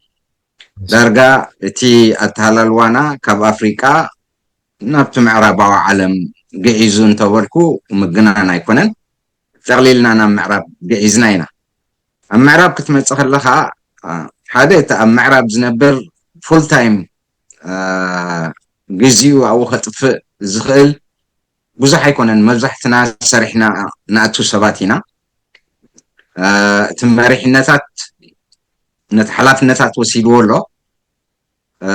ዳርጋ እቲ ኣተሃላልዋና ካብ ኣፍሪቃ ናብቲ ምዕራባዊ ዓለም ግዒዙ እንተበልኩ ምግናን ኣይኮነን። ጠቕሊልና ናብ ምዕራብ ግዒዝና ኢና። ኣብ ምዕራብ ክትመፅእ ከለኻ አ፣ ሓደ እቲ ኣብ ምዕራብ ዝነብር ፉል ታይም አ፣ ግዜኡ ኣብኡ ከጥፍእ ዝኽእል ብዙሕ ኣይኮነን። መብዛሕትና ሰሪሕና ንኣቱ ሰባት ኢና። አ፣ እቲ መሪሕነታት ነቲ ሓላፍነታት ወሲድዎ ኣሎ። አ፣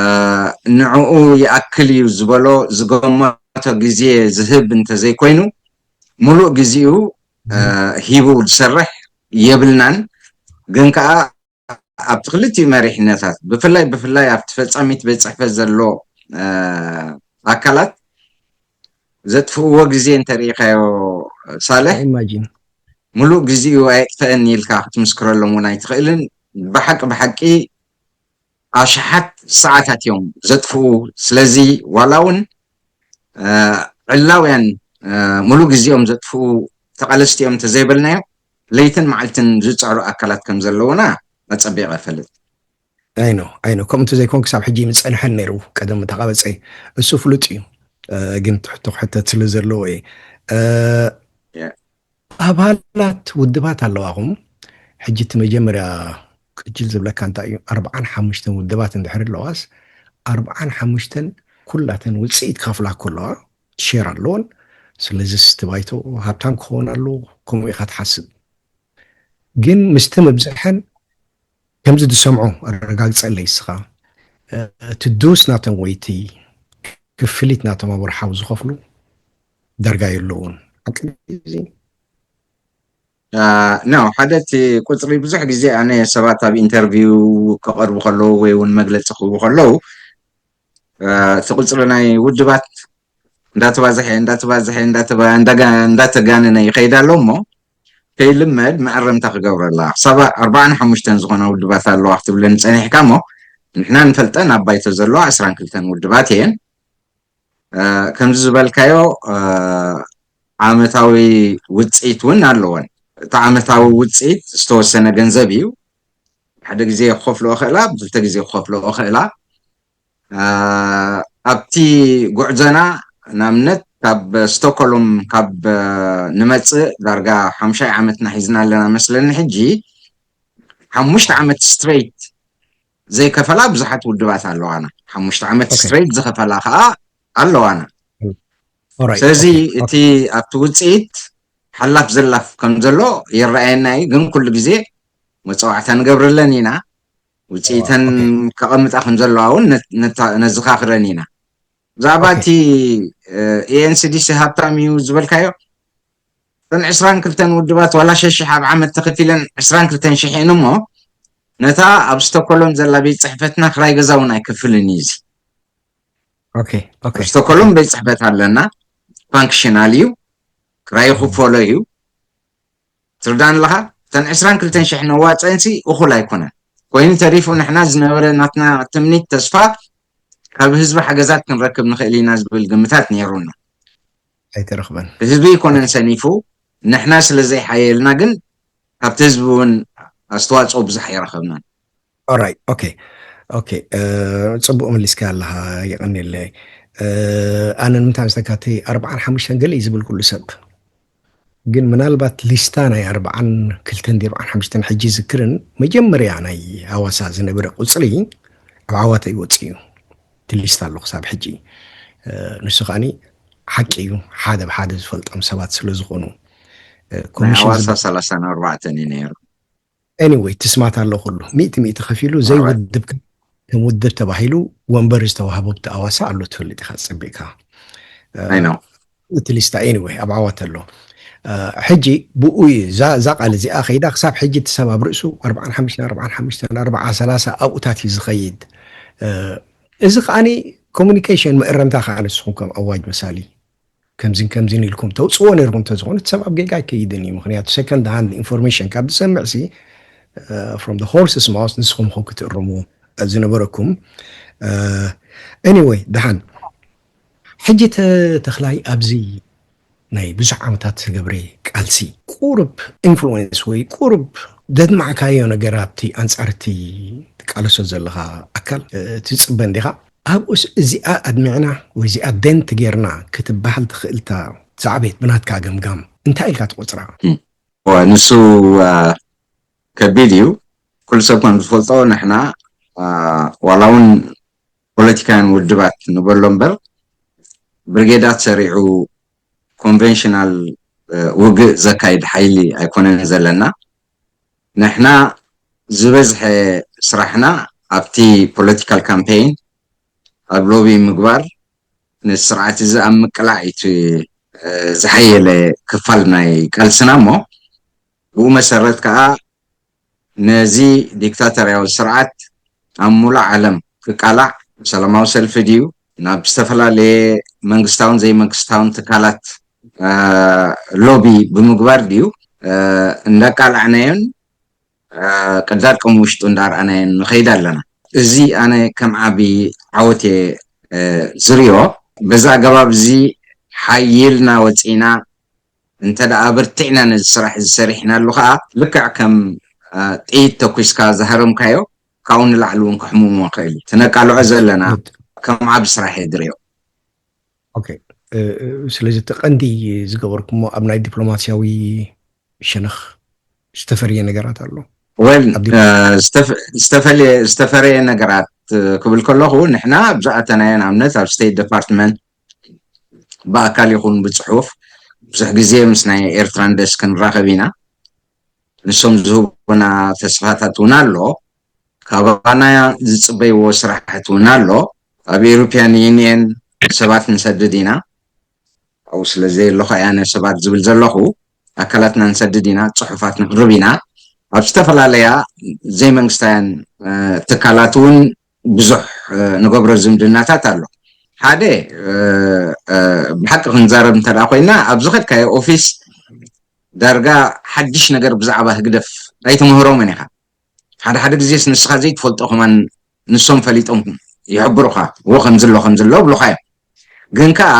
ንዕኡ ይኣክል እዩ ዝበሎ ዝገመቶ ግዜ ዝህብ እንተዘይኮይኑ ሙሉእ ግዜኡ አ፣ ሂቡ ዝሰርሕ የብልናን። ግን ከዓ ኣብቲ ክልቲኡ መሪሕነታት ብፍላይ ብፍላይ ኣብቲ ፈፃሚት ቤት ፅሕፈት ዘሎ አ፣ ኣካላት ዘጥፍእዎ ግዜ እንተሪኢኻዮ ሳልሕ ኢማጂን ሙሉእ ግዜኡ ኣየጥፈአን ኢልካ ክትምስክረሎም እውን ኣይትኽእልን። ብሓቂ ብሓቂ ኣሽሓት ሰዓታት እዮም ዘጥፍኡ። ስለዚ ዋላ እውን አ፣ ዕላውያን አ፣ ሙሉእ ግዜኦም ዘጥፍኡ ተቓለስቲ እዮም እንተዘይበልናዮ ለይትን መዓልትን ዝፅዕሩ ኣካላት ከም ዘለውና ኣፀቢቐ እፈልጥ። ኣይኖ ኣይኖ ከምኡ እንተዘይኮን ክሳብ ሕጂ ምፀንሐን ነይሩ ቀደም ተቃበፀ እሱ ፍሉጥ እዩ። እ፣ ግን ትሕቶ ክሕተት ስለ ዘለዎ እየ። እ፣ ያ። ኣባላት ውድባት ኣለዋኹም። ሕጂ እቲ መጀመርያ ቅጅል ዝብለካ እንታይ እዩ? ኣርብዓን ሓሙሽተን ውድባት እንድሕር ኣለዋስ ኣርብዓን ሓሙሽተን ኩላተን ውፅኢት ከፍላ ከለዋ ሼር ኣለዎን። ስለዚ ስቲ ባይቶ ሃብታም ክኸውን ኣለዎ ከምኡ ኢኻ ትሓስብ። ግን ምስቲ ምብዝሐን ከምዚ ዝሰምዖ ኣረጋግፀለይ እስኻ። እ፣ እቲ ዱስ ናቶም ወይ እቲ ክፍሊት ናቶም ኣብ ወርሓዊ ዝኸፍሉ ዳርጋ የለውን። ሓቂ እዚ ኖ ሓደ እቲ ቁፅሪ ብዙሕ ግዜ ኣነ ሰባት ኣብ ኢንተርቪው ክቐርቡ ከለዉ ወይ እውን መግለፂ ክህቡ ከለዉ እ፣ እቲ ቁፅሪ ናይ ውድባት እንዳተባዝሐ እንዳተባዝሐ እንዳተባ- እንዳጋ- እንዳተጋነነ ይኸይድ ኣሎ እሞ ከይልመድ መኣረምታ ክገብረላ ክሳብ ኣርባዓን ሓሙሽተን ዝኾና ውድባት ኣለዋ ክትብለኒ ፀኒሕካ እሞ ንሕና ንፈልጠን ኣብ ባይቶ ዘለዋ ዕስራን ክልተን ውድባት እየን። እ፣ ከምዚ ዝበልካዮ እ፣ ዓመታዊ ውፅኢት እውን ኣለወን። እቲ ዓመታዊ ውፅኢት ዝተወሰነ ገንዘብ እዩ። ሓደ ግዜ ክኸፍልኦ ክእላ፣ ብክልተ ግዜ ክኸፍልኦ ክእላ። እ፣ ኣብቲ ጉዕዞና ንኣብነት ካብ ስቶኮሎም ካብ ንመፅእ ዳርጋ ሓሙሻይ ዓመትና ሒዝና ኣለና መስለኒ። ሕጂ ሓሙሽተ ዓመት ስትሬት ዘይከፈላ ብዙሓት ውድባት ኣለዋና። ሓሙሽተ ዓመት ስትሬት ዝኸፈላ ከዓ ኣለዋና። ስለዚ እቲ ኣብቲ ውፅኢት ሓላፍ ዘላፍ ከም ዘሎ ይረኣየና እዩ። ግን ኩሉ ግዜ መፀዋዕታ ንገብረለን ኢና። ውፅኢተን ከቐምጣ ከም ዘለዋ እውን ነዘኻኽረን ኢና። ብዛዕባ እቲ ኤንሲዲሲ ሃብታም እዩ ዝበልካዮ፣ እተን ዕስራን ክልተን ውድባት ዋላ ሸሽሕ ኣብ ዓመት ተኸፊለን ዕስራን ክልተን ሽሕ እየን እሞ፣ ነታ ኣብ ስቶኮሎም ዘላ ቤት ፅሕፈትና ክራይ ገዛ እውን ኣይከፍልን እዩ። እዚ ኦኬ ኦኬ ኣብ ስቶኮሎም ቤት ፅሕፈት ኣለና፣ ፋንክሽናል እዩ፣ ክራይ ይኽፈሎ እዩ። ትርዳን ኣለኻ? እተን ዕስራን ክልተን ሽሕ ነዋፀንሲ እኹል ኣይኮነን። ኮይኑ ተሪፉ ንሕና ዝነበረ ናትና ትምኒት ተስፋ ካብ ህዝቢ ሓገዛት ክንረክብ ንኽእል ኢና ዝብል ግምታት ነይሩና። ኣይተረኽበን። ህዝቢ ይኮነን ሰኒፉ፣ ንሕና ስለ ዘይሓየልና ግን ካብቲ ህዝቢ እውን ኣስተዋፅኦ ብዙሕ ኣይረኸብናን። ኦራይት ኦኬ ኦኬ ጽቡቅ መሊስካ ኣለኻ። የቀኒለይ። ኣነ ንምንታይ ምስተካቲ ኣርባዓን ሓሙሽተን ገለ እዩ ዝብል ኩሉ ሰብ፣ ግን ምናልባት ሊስታ ናይ ኣርባዓን ክልተን ዲ ኣርባዓን ሓሙሽተን ሕጂ ዝክርን መጀመርያ ናይ ኣዋሳ ዝነበረ ቁፅሪ ኣብ ዓዋተ ይወፅ እዩ። እቲ ሊስታ ኣሎ ክሳብ ሕጂ። ንሱ ከዓኒ ሓቂ እዩ፣ ሓደ ብሓደ ዝፈልጦም ሰባት ስለ ዝኾኑ። ናይ ኣዋሳ ሰላሳን ኣርባዕተን እዩ ነይሩ። ኤኒወይ ትስማት ኣሎ ኩሉ ሚእቲ ሚእቲ ከፊሉ ዘይውድብ ከም ውድብ ተባሂሉ ወንበር ዝተዋህቦ ብቲ ኣዋሳ ኣሎ ትፈልጥ ኢኻ ጸቢቕካ። ኣይ ነው እቲ ሊስታ ኤኒወይ ኣብ ዓዋት ኣሎ። ሕጂ ብኡ እዩ እዛ እዛ ቃል እዚኣ ከይዳ ክሳብ ሕጂ እቲ ሰብ ኣብ ርእሱ ኣርባዓን ሓሙሽተን ኣርባዓን ሓሙሽተን ኣርባዓ ሰላሳ ኣብኡታት እዩ ዝኸይድ። እዚ ከዓኒ ኮሚኒኬሽን መእረምታ ከዓ ንስኹም ከም ኣዋጅ መሳሊ ከምዚን ከምዚን ኢልኩም ተውፅዎ ነርኩም እንተዝኾነ እቲ ሰብ ኣብ ጌጋ ኣይከይድን እዩ። ምክንያቱ ሰከንድ ሃንድ ኢንፎርሜሽን ካብ ዝሰምዕ ሲ from the horse's mouth ንስኹም ኹም ክትእርሙ ዝነበረኩም። ኤኒወይ ደሓን ሕጂ ተኽላይ ኣብዚ ናይ ብዙሕ ዓመታት ዝገብረ ቃልሲ ቁሩብ ኢንፍሉዌንስ ወይ ቁሩብ ዘድማዕካዮ ነገር ኣብቲ ኣንፃር እቲ ትቃለሶ ዘለኻ ኣካል ትፅበ እንዲኻ? ኣብኡስ እዚኣ ኣድሚዕና ወይ እዚኣ ደንት ጌርና ክትበሃል ትኽእልታ ዛዕቤት ብናትካ ገምጋም እንታይ ኢልካ ትቆፅራ? ንሱ ከቢድ እዩ። ኩሉ ሰብ ከም ዝፈልጦ ንሕና ዋላ እውን ፖለቲካውያን ውድባት ንበሎ እምበር ብርጌዳት ሰሪዑ ኮንቨንሽናል ውግእ ዘካይድ ሓይሊ ኣይኮነን ዘለና። ንሕና ዝበዝሐ ስራሕና ኣብቲ ፖለቲካል ካምፔይን ኣብ ሎቢ ምግባር ነቲ ስርዓት እዚ ኣብ ምቅላዕ እዩ እቲ ዝሓየለ ክፋል ናይ ቃልስና እሞ ብኡ መሰረት ከዓ ነዚ ዲክታተርያዊ ስርዓት ኣብ ሙሉእ ዓለም ክቃላዕ ሰላማዊ ሰልፊ ድዩ ናብ ዝተፈላለየ መንግስታውን ዘይመንግስታውን ትካላት ሎቢ ብምግባር ድዩ እንዳቃላዕናዮን ቅዳድ ከም ውሽጡ እንዳርኣናዮን ንኸይድ ኣለና። እዚ ኣነ ከም ዓቢ ዓወት እየ ዝሪኦ። በዚ ኣገባብ እዚ ሓይልና ወፂና እንተ ደኣ በርቲዕና ነዚ ስራሕ እዚ ሰሪሕናሉ ከዓ ልክዕ ከም ጥይት ተኩስካ ዝሃረምካዮ ካብኡ ንላዕሊ እውን ክሕምሞ ይኽእል እዩ። ትነቃልዖ ዘለና ከም ዓቢ ስራሕ እየ ዝሪኦ። ኦኬ ስለዚ እቲ ቀንዲ ዝገበርኩሞ ኣብ ናይ ዲፕሎማስያዊ ሸነኽ ዝተፈርየ ነገራት ኣሎ? ወል ዝተፈረየ ነገራት ክብል ከለኹ ንሕና ብዝኣተናዮ ንኣብነት ኣብ ስቴት ዲፓርትመንት ብኣካል ይኹን ብፅሑፍ ብዙሕ ግዜ ምስ ናይ ኤርትራን ደስክ ንራኸብ ኢና። ንሶም ዝህቡና ተስፋታት እውን ኣሎ። ካባና ዝፅበይዎ ስራሕት እውን ኣሎ። ኣብ ኤሮፒያን ዩኒየን ሰባት ንሰድድ ኢና። ኣብኡ ስለ ዘየለኹ ኣነ ሰባት ዝብል ዘለኹ ኣካላትና ንሰድድ ኢና፣ ፅሑፋት ንቕርብ ኢና። ኣብ ዝተፈላለያ ዘይመንግስታውያን ትካላት እውን ብዙሕ ንገብሮ ዝምድናታት ኣሎ። ሓደ ብሓቂ ክንዛረብ እንተ ኮይና ኣብ ዝኸድካዮ ኦፊስ ዳርጋ ሓድሽ ነገር ብዛዕባ ህግደፍ ኣይትምህሮምን ኢኻ። ሓደ ሓደ ግዜስ ንስኻ ዘይትፈልጦ ከማን ንሶም ፈሊጦም ይሕብሩኻ። እዎ ከምዚ ኣሎ ከምዚ ኣሎ ብሉኻ እዮም። ግን ከኣ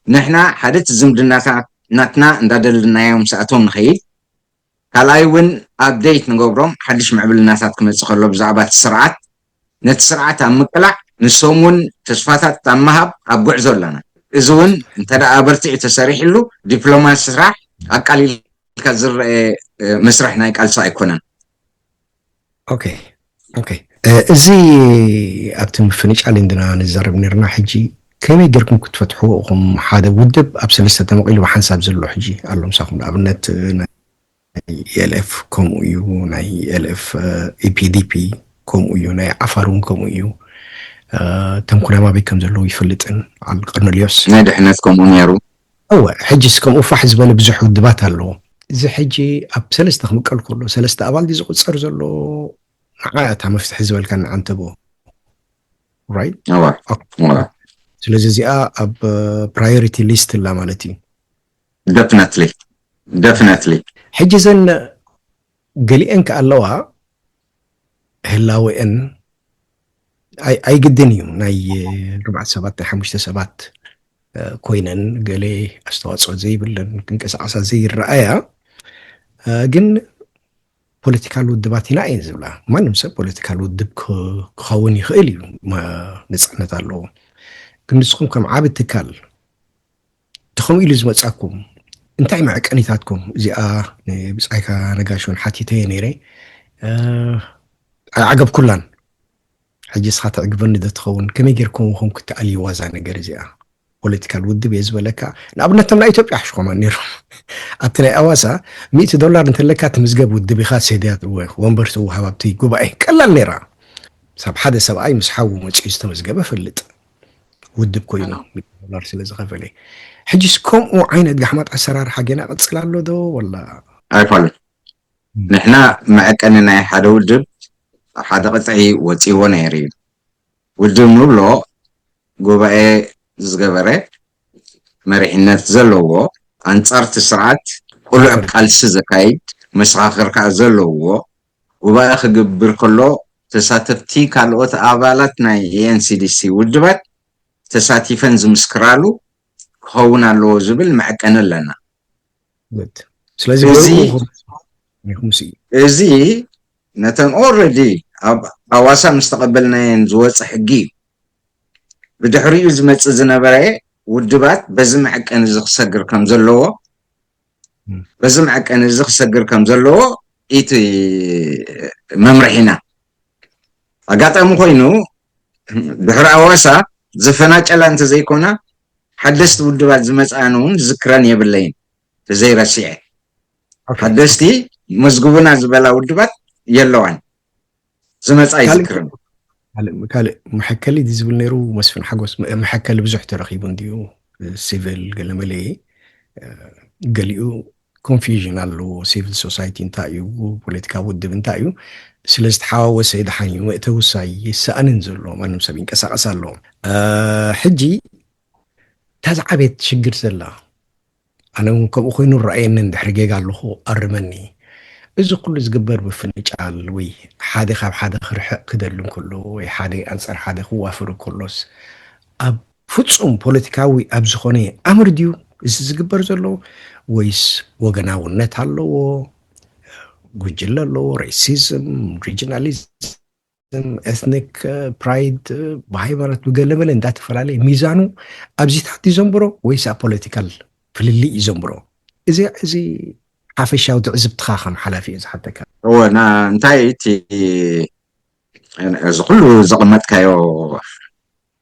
ንሕና ሓደ እቲ ዝምድናታት ናትና እንዳደለናዮ ምስኣቶም ንኸይድ፣ ካልኣይ እውን ኣፕደይት ንገብሮም ሓድሽ ምዕብልናታት ክመፅእ ከሎ ብዛዕባ እቲ ስርዓት ነቲ ስርዓት ኣብ ምቅላዕ ንሶም እውን ተስፋታት ኣብ ምሃብ ኣብ ጉዕዞ ኣለና። እዚ እውን እንተ ደኣ በርቲዑ ተሰሪሕሉ ዲፕሎማሲ ስራሕ ኣቃሊልካ ዝረአ መስርሕ ናይ ቃልሲ ኣይኮነን። ኦኬ ኦኬ እዚ ኣብቲ ምፍንጫል እንድና ንዛረብ ነርና። ሕጂ ከመይ ጌርኩም ክትፈትሕዎ ኢኹም? ሓደ ውድብ ኣብ ሰለስተ ተመቒሉ ብሓንሳብ ዘሎ ሕጂ ኣሎ ምሳኹም፣ ንኣብነት ናይ ኤልኤፍ ከምኡ እዩ፣ ናይ ኤልኤፍ ኢፒዲፒ ከምኡ እዩ፣ ናይ ዓፋር እውን ከምኡ እዩ። ተምኩናማበይ ከም ዘለዉ ይፈልጥን በዓል ቀርነልዮስ ናይ ድሕነት ከምኡ ነይሩ። እወ፣ ሕጂስ ከምኡ ፋሕ ዝበለ ብዙሕ ውድባት ኣለዎ። እዚ ሕጂ ኣብ ሰለስተ ክምቀል ከሎ ሰለስተ ኣባል ድዩ ዝቁፀር ዘሎ? ንዓ እታ መፍትሒ ዝበልካ ንዓንተቦ right? እወ፣ እወ። ስለዚ እዚኣ ኣብ ፕራዮሪቲ ሊስት ላ ማለት እዩ። Definitely, definitely። ሕጂ ዘን ገሊአን ከ ኣለዋ ህላወአን ኣይ- ኣይግድን እዩ ናይ ኣርባዕተ ሰባት ናይ ሓሙሽተ ሰባት ኮይነን ገሌ ኣስተዋፅኦ ዘይብለን ክንቀሳቀሳ ዘይረኣያ ግን ፖለቲካል ውድባት ኢና እየን ዝብላ። ማንም ሰብ ፖለቲካል ውድብ ክኸውን ይኽእል እዩ፣ ነፃነት ኣለዎ። ግን ንስኹም ከም ዓብ ትካል ከምኡ ኢሉ ዝመፃኩም እንታይ መዕቀኒታትኩም? እዚኣ ብፃይካ ነጋሽውን ሓቲተየ ነይረ፣ ኣይዓገብኩላን። ሕጂ እስኻ ተዕግበኒ ዶ ትኸውን? ከመይ ጌርኩም ኹም ክትኣልይዋ እዛ ነገር እዚኣ? ፖለቲካል ውድብ እየ ዝበለካ። ንኣብነት ቶም ናይ ኢትዮጵያ ሕሽኮማ ነይሮም ኣብቲ ናይ ኣዋሳ ሚእቲ ዶላር እንተለካ ትምዝገብ ውድብ ኢኻ፣ ሴድያ ወንበር ትወሃብ ኣብቲ ጉባኤ። ቀላል ነይራ። ሳብ ሓደ ሰብኣይ ምስ ሓዉ መፅኡ ዝተመዝገበ ፈልጥ ውድብ ኮይኑ ሚእቲ ዶላር ስለ ዝኸፈለ። ሕጂስ ከምኡ ዓይነት ጋሕማጥ ኣሰራርሓ ጌና ቀፅል ኣሎ ዶ ወላ? ኣይፋልን። ንሕና መዐቀኒ ናይ ሓደ ውድብ ሓደ ቅጥዒ ወፂዎ ነይሩ እዩ። ውድብ ንብሎ ጉባኤ ዝገበረ፣ መሪሕነት ዘለዎ፣ ኣንፃር እቲ ስርዓት ቅሉዕ ቃልሲ ዘካይድ መሰኻኽር ከዓ ዘለዎ፣ ጉባኤ ክግብር ከሎ ተሳተፍቲ ካልኦት ኣባላት ናይ ኤንሲዲሲ ውድባት ተሳቲፈን ዝምስክራሉ ክኸውን ኣለዎ ዝብል መዐቀኒ ኣለና። ስለዚ እዚ ነተን ኦረዲ ኣብ ኣዋሳ ምስ ተቐበልናየን ዝወፀ ሕጊ እዩ። ብድሕሪኡ ዝመፅእ ዝነበረ ውድባት በዚ መዐቀኒ እዚ ክሰግር ከም ዘለዎ በዚ መዐቀኒ እዚ ክሰግር ከም ዘለዎ እቲ መምርሒና። ኣጋጣሚ ኮይኑ ድሕሪ ኣዋሳ ዝፈናጨላ እንተዘይኮና ሓደስቲ ውድባት ዝመፅኣን እውን ዝክረን የብለይን ተዘይረሲዐ። ሓደስቲ መዝግቡና ዝበላ ውድባት የለዋን። ዝመፃ ይዝክርን። ካልእ መሐከሊ ዝብል ነይሩ መስፍን ሓጎስ። መሐከሊ ብዙሕ ተረኺቡ እንዲዩ፣ ሲቪል ገለመለ፣ ገሊኡ ኮንፊዥን ኣለዎ። ሲቪል ሶሳይቲ እንታይ እዩ፣ ፖለቲካ ውድብ እንታይ እዩ፣ ስለ ዝተሓዋወሰ ድሓን እዩ መእተውሳ ይሰኣንን ዘሎ። ማንም ሰብ ይንቀሳቀስ ኣሎ። ሕጂ እታ ዝዓበየት ሽግር ዘላ ኣነ እውን ከምኡ ኮይኑ ረኣየኒ፣ እንድሕሪ ጌጋ ኣለኹ ኣርመኒ። እዚ ኩሉ ዝግበር ብፍንጫል ወይ ሓደ ካብ ሓደ ክርሕቕ ክደሊ እንከሎ ወይ ሓደ ኣንጻር ሓደ ክዋፍር እንከሎስ ኣብ ፍጹም ፖለቲካዊ ኣብ ዝኾነ ኣምር ድዩ እዚ ዝግበር ዘሎ ወይስ ወገናውነት ኣለዎ፣ ጉጅለ ኣለዎ፣ ሬሲዝም፣ ሪጂናሊዝም፣ ኤትኒክ ፕራይድ፣ ብሃይማኖት ብገለመለ እንዳተፈላለየ ሚዛኑ ኣብዚታት እዩ ዘንብሮ ወይስ ኣብ ፖለቲካል ፍልልይ እዩ ዘንብሮ? እዚ እዚ ሓፈሻዊ ትዕዝብትኻ ከም ሓላፊ እየ ዝሓተካ። እወ፣ ና- እንታይ እቲ እዚ ኩሉ ዘቐመጥካዮ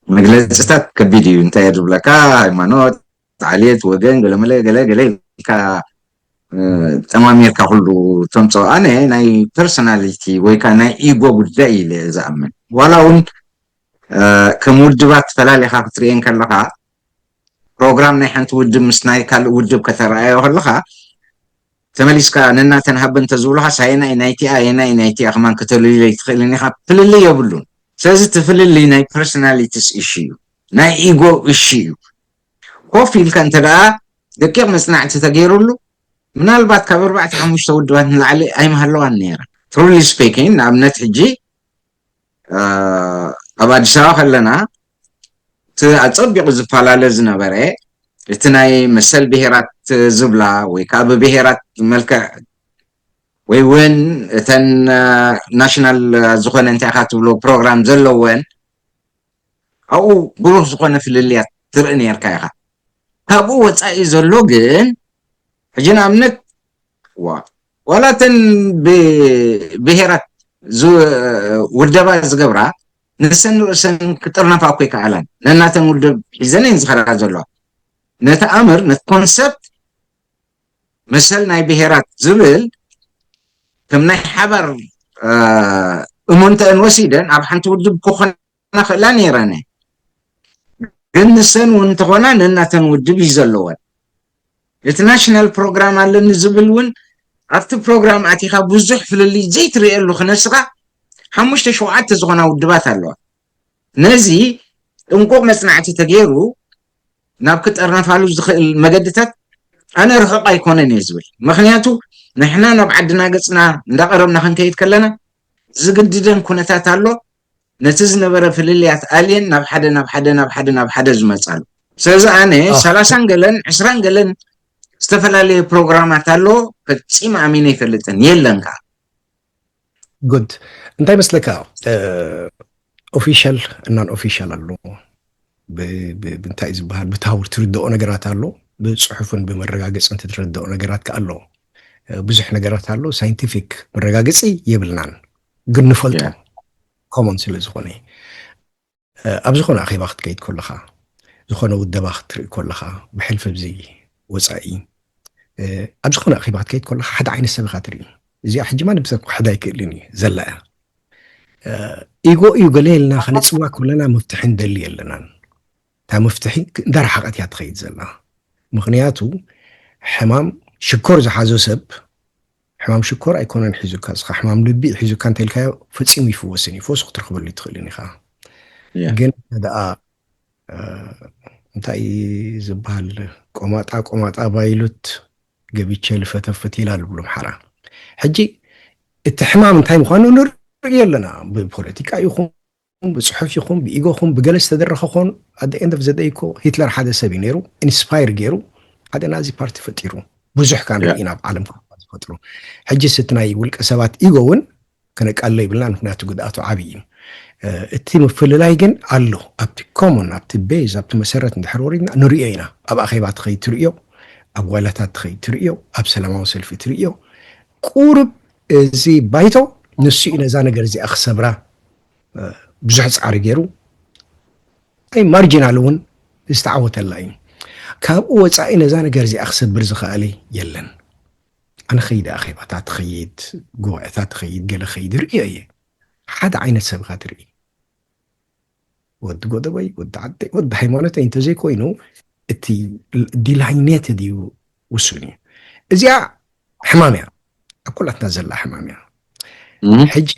መግለፅታት ከቢድ እዩ። እንታይ እየ ዝብለካ፣ ሃይማኖት፣ ዓሌት፣ ወገን፣ ገለመለ ገለ ገለ ኢልካ ጠማሚርካ ኩሉ ተምፅኦ። ኣነ ናይ ፐርሶናሊቲ ወይ ከዓ ናይ ኢጎ ጉዳይ ኢለ ዝኣምን። ዋላ እውን ከም ውድባት ፈላሊኻ ክትርእየን ከለኻ ፕሮግራም ናይ ሓንቲ ውድብ ምስ ናይ ካልእ ውድብ ከተረኣዮ ከለኻ ተመሊስካ ነናተን ሃበ እንተዝብሉኻ ሳየናይ ናይቲኣ የናይ ናይቲኣ ከማን ከተልልዮ ኣይትኽእልን ኢኻ። ፍልልይ የብሉን። ስለዚ እቲ ፍልልይ ናይ ፐርሶናሊቲስ ኢሹ እዩ፣ ናይ ኢጎ ኢሹ እዩ። ኮፍ ኢልካ እንተ ደኣ ደቂቕ መጽናዕቲ ተገይሩሉ ምናልባት ካብ ኣርባዕተ ሓሙሽተ ውድባት ንላዕሊ ኣይምሃለዋን ነይረን። ትሩሊ ስፒኪንግ ንኣብነት ሕጂ ኣብ ኣዲስ ኣበባ ከለና እቲ ኣጸቢቑ ዝፈላለ ዝነበረ እቲ ናይ መሰል ብሄራት ዝብላ ወይ ከዓ ብብሄራት መልክዕ ወይ እውን እተን ናሽናል ዝኾነ እንታይ ኢኻ ትብሎ ፕሮግራም ዘለወን ኣብኡ ብሩህ ዝኾነ ፍልልያት ትርኢ ነርካ ኢኻ። ካብኡ ወፃኢ ዘሎ ግን ሕጂ ንኣብነት ዋላ እተን ብብሄራት ውደባ ዝገብራ ንሰን ንርእሰን ክጥርነፋ እኮ ይከኣላን። ነናተን ውድብ ሒዘን እየን ዝኸዳ ዘለዋ። ነቲ ኣምር ነቲ ኮንሰፕት መሰል ናይ ብሄራት ዝብል ከም ናይ ሓባር እሙንተአን ወሲደን ኣብ ሓንቲ ውድብ ክኾና ክእላ ነይረን። ግን ንሰን እውን እንተኾና ነናተን ውድብ እዩ ዘለወን። እቲ ናሽናል ፕሮግራም ኣለኒ ዝብል እውን ኣብቲ ፕሮግራም ኣቲኻ ብዙሕ ፍልልይ ዘይትርእየሉ ክነስኻ ሓሙሽተ ሸውዓተ ዝኾና ውድባት ኣለዋ። ነዚ ጥንቁቕ መፅናዕቲ ተገይሩ ናብ ክጠርነፋሉ ዝኽእል መገድታት ኣነ ርሑቕ ኣይኮነን እየ ዝብል። ምክንያቱ ንሕና ናብ ዓድና ገፅና እንዳቐረብና ክንከይድ ከለና ዝግድደን ኩነታት ኣሎ። ነቲ ዝነበረ ፍልልያት ኣልየን ናብ ሓደ ናብ ሓደ ናብ ሓደ ናብ ሓደ ዝመፃሉ። ስለዚ ኣነ ሰላሳን ገለን ዕስራን ገለን ዝተፈላለየ ፕሮግራማት ኣሎ። ፈፂም ኣሚነ ይፈልጥን የለን ከዓ። ጉድ እንታይ መስለካ? ኦፊሻል እናን ኦፊሻል ኣሎ። እንታይ ዝበሃል ብታውር ትርድኦ ነገራት ኣሎ። ብፅሑፍን ብመረጋገፅን ትረድኦ ነገራት ከ ኣሎ። ብዙሕ ነገራት ኣሎ። ሳይንቲፊክ መረጋገፂ የብልናን ግን ንፈልጦ ኮሞን ስለ ዝኾነ ኣብ ዝኾነ ኣኼባ ክትከይድ ከለኻ፣ ዝኾነ ውደባ ክትርኢ ከለኻ፣ ብሕልፊ ብዚ ወፃኢ ኣብ ዝኾነ ኣኼባ ክትከይድ ከለኻ ሓደ ዓይነት ሰብ ኢኻ ትርኢ። እዚኣ ሕጂ ማንም ሰብ ክሕዳ ኣይክእልን እዩ ዘላ እያ። ኢጎ እዩ ገለ ኢልና ከነፅዋ ከለና መፍትሒ ንደሊ የለናን። እታ መፍትሒ እንዳረሓቐት እያ ትኸይድ ዘላ። ምኽንያቱ ሕማም ሽኮር ዝሓዞ ሰብ ሕማም ሽኮር ኣይኮነን ሒዙካ፣ እስኻ ሕማም ልቢ ሒዙካ እንተልካዮ ፈጺሙ ይፍወስን እዩ፣ ፈውሱ ክትረኽበሉ ትኽእልን ኢኻ። ግን ደኣ እንታይ ዝበሃል ቆማጣ ቆማጣ ባይሉት ገቢቸ ልፈተፍት ይላል ብሎም ሓራ። ሕጂ እቲ ሕማም እንታይ ምዃኑ ንርኢ ኣለና። ብፖለቲካ ይኹን ብፅሑፍ ይኹን ብኢጎ ኹን ብገለ ዝተደረኸ ኾን ኣደ ኤንድ ኦፍ ዘደይ እኮ ሂትለር ሓደ ሰብ እዩ ነይሩ። ኢንስፓየር ገይሩ ሓደ ናዚ ፓርቲ ፈጢሩ። ብዙሕ ካን ርኢና ኣብ ዓለም ዝፈጥሩ። ሕጂ ስቲ ናይ ውልቀ ሰባት ኢጎ እውን ከነቃልሎ ይብልና፣ ምክንያቱ ጉድኣቱ ዓብዪ እዩ። እቲ ምፍልላይ ግን ኣሎ። ኣብቲ ኮሞን ኣብቲ ቤዝ ኣብቲ መሰረት እንድሕር ወሪድና ንሪኦ ኢና። ኣብ ኣኼባ ትኸይድ ትርእዮ፣ ኣብ ዋላታት ትኸይድ ትርእዮ፣ ኣብ ሰላማዊ ሰልፊ ትርእዮ። ቁሩብ እዚ ባይቶ ንሱ እዩ ነዛ ነገር እዚኣ ክሰብራ ብዙሕ ፃዕሪ ገይሩ። ኣይ ማርጂናል እውን ዝተዓወተላ እዩ። ካብኡ ወፃኢ ነዛ ነገር እዚኣ ክሰብር ዝኸኣለ የለን። ኣነ ኸይደ ኣኼባታ ትኸይድ፣ ጉባኤታ ትኸይድ፣ ገለ ኸይድ ርእዮ እየ። ሓደ ዓይነት ሰብ ኢኻ ትርኢ። ወዲ ጎደበይ፣ ወዲ ዓደይ፣ ወዲ ሃይማኖተይ እንተዘይኮይኑ እቲ ዲላይኔትድ እዩ ውሱን እዩ። እዚኣ ሕማም እያ፣ ኣብ ኩላትና ዘላ ሕማም እያ። ሕጂ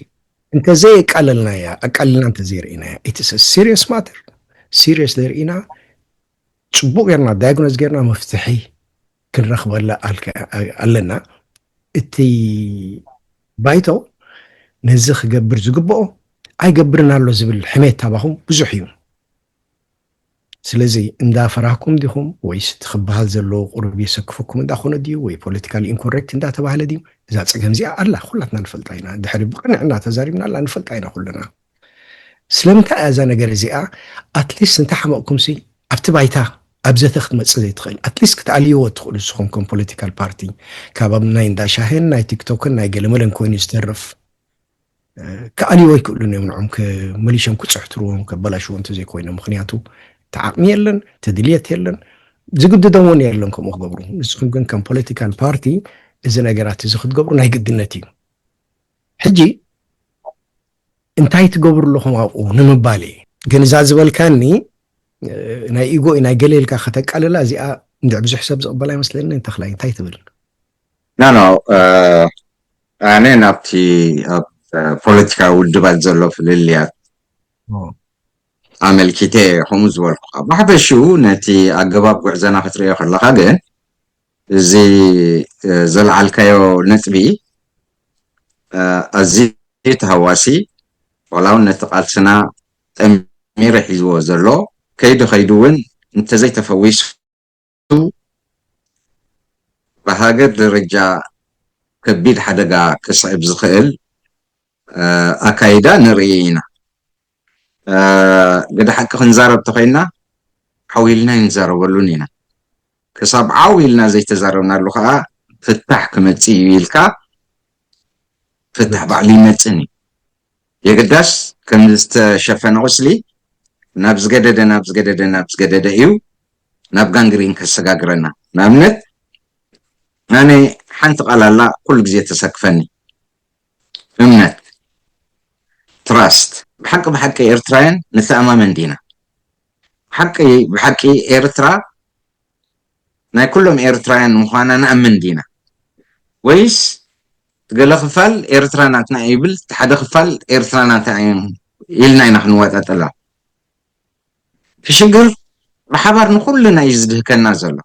እንተዘየቃለልናያ፣ ኣቃሊልና እንተዘይርኢናያ፣ ኢትስ ሲሪየስ ማተር። ሲሪየስ ዘርኢና ፅቡቅ ጌርና ዳያግኖዝ ጌርና መፍትሒ ክንረኽበላ ኣለና። እቲ ባይቶ ነዚ ክገብር ዝግብኦ ኣይገብርን ኣሎ ዝብል ሕሜት ታባኹም ብዙሕ እዩ። ስለዚ እንዳፈራህኩም ዲኹም ወይስ እቲ ክበሃል ዘለዎ ቁሩብ የሰክፈኩም እንዳኾነ ድዩ ወይ ፖለቲካሊ ኢንኮሬክት እንዳተባህለ ድዩ? እዛ ፀገም እዚኣ ኣላ፣ ኩላትና ንፈልጣ ኢና። ድሕሪ ብቅንዕና ተዛሪብና ኣላ፣ ንፈልጣ ኢና ኩልና። ስለምንታይ እያ እዛ ነገር እዚኣ ኣትሊስት እንተሓመቕኩምሲ ኣብቲ ባይታ ኣብ ዘተ ክትመፅእ ዘይትኽእል? ኣትሊስት ክትኣልይዎ ትኽእሉ ንስኹም ከም ፖለቲካል ፓርቲ ካብ ኣብ ናይ እንዳ ሻሂን ናይ ቲክቶክን ናይ ገለመለን ኮይኑ ዝተርፍ ክኣልይዎ ኣይክእሉን እዮም። ንዖም መሊሾም ክፅሕትርዎም ከበላሽዎ እንተዘይኮይኖም፣ ምክንያቱ እቲ ዓቕሚ የለን፣ እቲ ድልየት የለን፣ ዝግድዶም እውን የለን ከምኡ ክገብሩ። ንስኹም ግን ከም ፖለቲካል ፓርቲ እዚ ነገራት እዚ ክትገብሩ ናይ ግድነት እዩ። ሕጂ እንታይ ትገብሩ ኣለኹም ኣብኡ ንምባል እየ። ግን እዛ ዝበልካኒ ናይ ኢጎ ናይ ገለ ኢልካ ከተቃልላ እዚኣ እንድዕ ብዙሕ ሰብ ዝቕበል ኣይመስለኒ። ተኽላይ እንታይ ትብል? ኖ ኖ ኣነ ናብቲ ኣብ ፖለቲካዊ ውድባት ዘሎ ፍልልያት ኣመልኪተ ከምኡ ዝበልኩኻ ብሓፈሽኡ ነቲ ኣገባብ ጉዕዘና ክትሪኦ ከለኻ ግን እዚ ዘልዓልካዮ ነጥቢ ኣዝዩ ተሃዋሲ ዋላ እውን ነቲ ቃልስና ጠሚሩ ሒዝዎ ዘሎ ከይዱ ከይዱ እውን እንተዘይተፈዊሱ ብሃገር ደረጃ ከቢድ ሓደጋ ክስዕብ ዝኽእል ኣካይዳ ንርኢ ኢና። ግደ ሓቂ ክንዛረብ ተኾይንና ሓው ኢልና ኣይንዛረበሉን ኢና። ክሳብ ዓው ኢልና ዘይተዛረብናሉ ከዓ ፍታሕ ክመፅእ እዩ ኢልካ ፍታሕ ባዕሉ ይመፅን እዩ። የግዳስ ከም ዝተሸፈነ ቁስሊ ናብ ዝገደደ ናብ ዝገደደ ናብ ዝገደደ እዩ ናብ ጋንግሪን ከሰጋግረና። ንኣብነት ኣነ ሓንቲ ቃል ኣላ ኩሉ ግዜ ተሰክፈኒ፣ እምነት፣ ትራስት። ብሓቂ ብሓቂ ኤርትራውያን ንተኣማመን ዲና? ሓቂ ብሓቂ ኤርትራ ናይ ኩሎም ኤርትራውያን ምዃና ንኣምን ዲና? ወይስ ገለ ክፋል ኤርትራ ናትና ይብል፣ እቲ ሓደ ክፋል ኤርትራ ናታ እዩ ኢልና ኢና ክንዋጣጠላ? እቲ ሽግር ብሓባር ንኹልና እዩ ዝድህከና ዘሎ።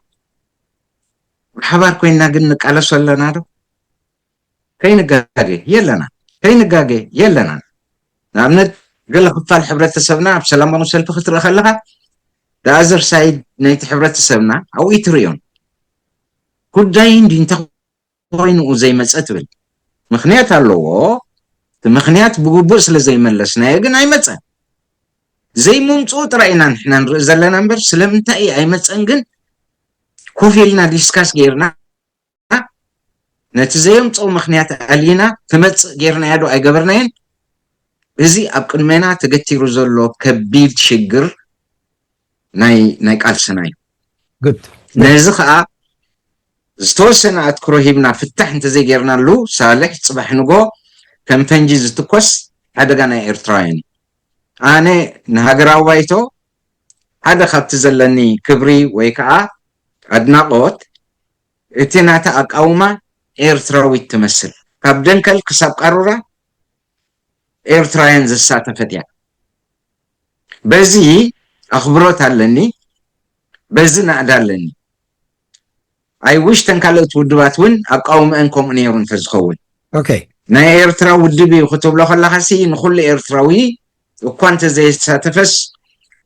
ብሓባር ኮይንና ግን ንቃለሶ ኣለና ዶ? ከይንጋገ የለና፣ ከይንጋገ የለና። ንኣብነት ገለ ክፋል ሕብረተሰብና ኣብ ሰላማዊ ሰልፊ ክትርኢ ከለኻ፣ the other side ናይቲ ሕብረተሰብና ኣብኡ ትርእዮን። ጉዳይ እንዲ እንተኾይኑ ዘይመፀ ትብል ምኽንያት ኣለዎ። እቲ ምኽንያት ብግቡእ ስለ ዘይመለስናዮ ግን ኣይመፀን። ዘይምምፅኡ ጥራይ ኢና ንሕና ንርኢ ዘለና እምበር ስለምንታይ እዩ ኣይመፀን ግን ኮፍ ኢልና ዲስካስ ገይርና ነቲ ዘየምፅኦ ምኽንያት ኣሊና ክመፅእ ገይርናዮ ዶ ኣይገበርናዮን? እዚ ኣብ ቅድሜና ተገቲሩ ዘሎ ከቢድ ሽግር ናይ ናይ ቃልስና እዩ። good ነዚ ከዓ ዝተወሰነ ኣትኩሮ ሂብና ፍታሕ እንተዘይገይርናሉ ሳልሕ ፅባሕ ንጎ ከም ፈንጂ ዝትኮስ ሓደጋ ናይ ኤርትራውያን እዩ። ኣነ ንሃገራዊ ባይቶ ሓደ ካብቲ ዘለኒ ክብሪ ወይ ከዓ ኣድናቆት እቲ ናታ ኣቃውማ ኤርትራዊት ትመስል። ካብ ደንከል ክሳብ ቃሩራ ኤርትራውያን ዘሳተፈት እያ። በዚ ኣኽብሮት ኣለኒ፣ በዚ ናእዳ ኣለኒ። I wish ተን ካልኦት ውድባት እውን ኣቃውመአን ከምኡ ነይሩ እንተዝኸውን። okay ናይ ኤርትራ ውድብ እዩ ክትብሎ ከለኻሲ ንኹሉ ኤርትራዊ እኳ እንተዘይተሳተፈስ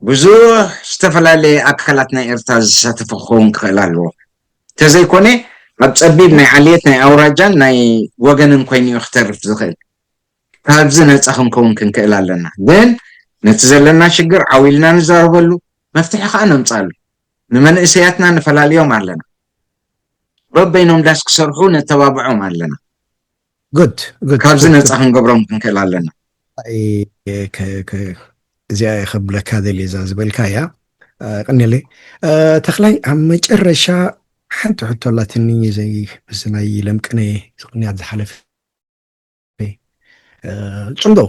ብዙሕ ዝተፈላለየ ኣካላት ናይ ኤርትራ ዝሳተፈ ክኸውን ክኽእል ኣለዎ። እንተዘይኮነ ኣብ ፀቢብ ናይ ዓልየት ናይ ኣውራጃን ናይ ወገንን ኮይኑ እዩ ክተርፍ ዝኽእል። ካብዚ ነፃ ክንከውን ክንክእል ኣለና። ግን ነቲ ዘለና ሽግር ዓው ኢልና ንዛረበሉ፣ መፍትሒ ከዓ ነምፅኣሉ። ንመንእሰያትና ንፈላልዮም ኣለና። በበይኖም ዳስ ክሰርሑ ነተባብዖም ኣለና። good good ካብዚ ነፃ ክንገብሮም ክንክእል ኣለና። እዚኣ እየ ከብለካ ደልየ እዛ ዝበልካ እያ። ቀኒለይ ተኽላይ፣ ኣብ መጨረሻ ሓንቲ ሕቶ ኣላትኒ፣ ዘይ ምስ ናይ ለምቅነ ቅንያት ዝሓለፈ ፅምዶ።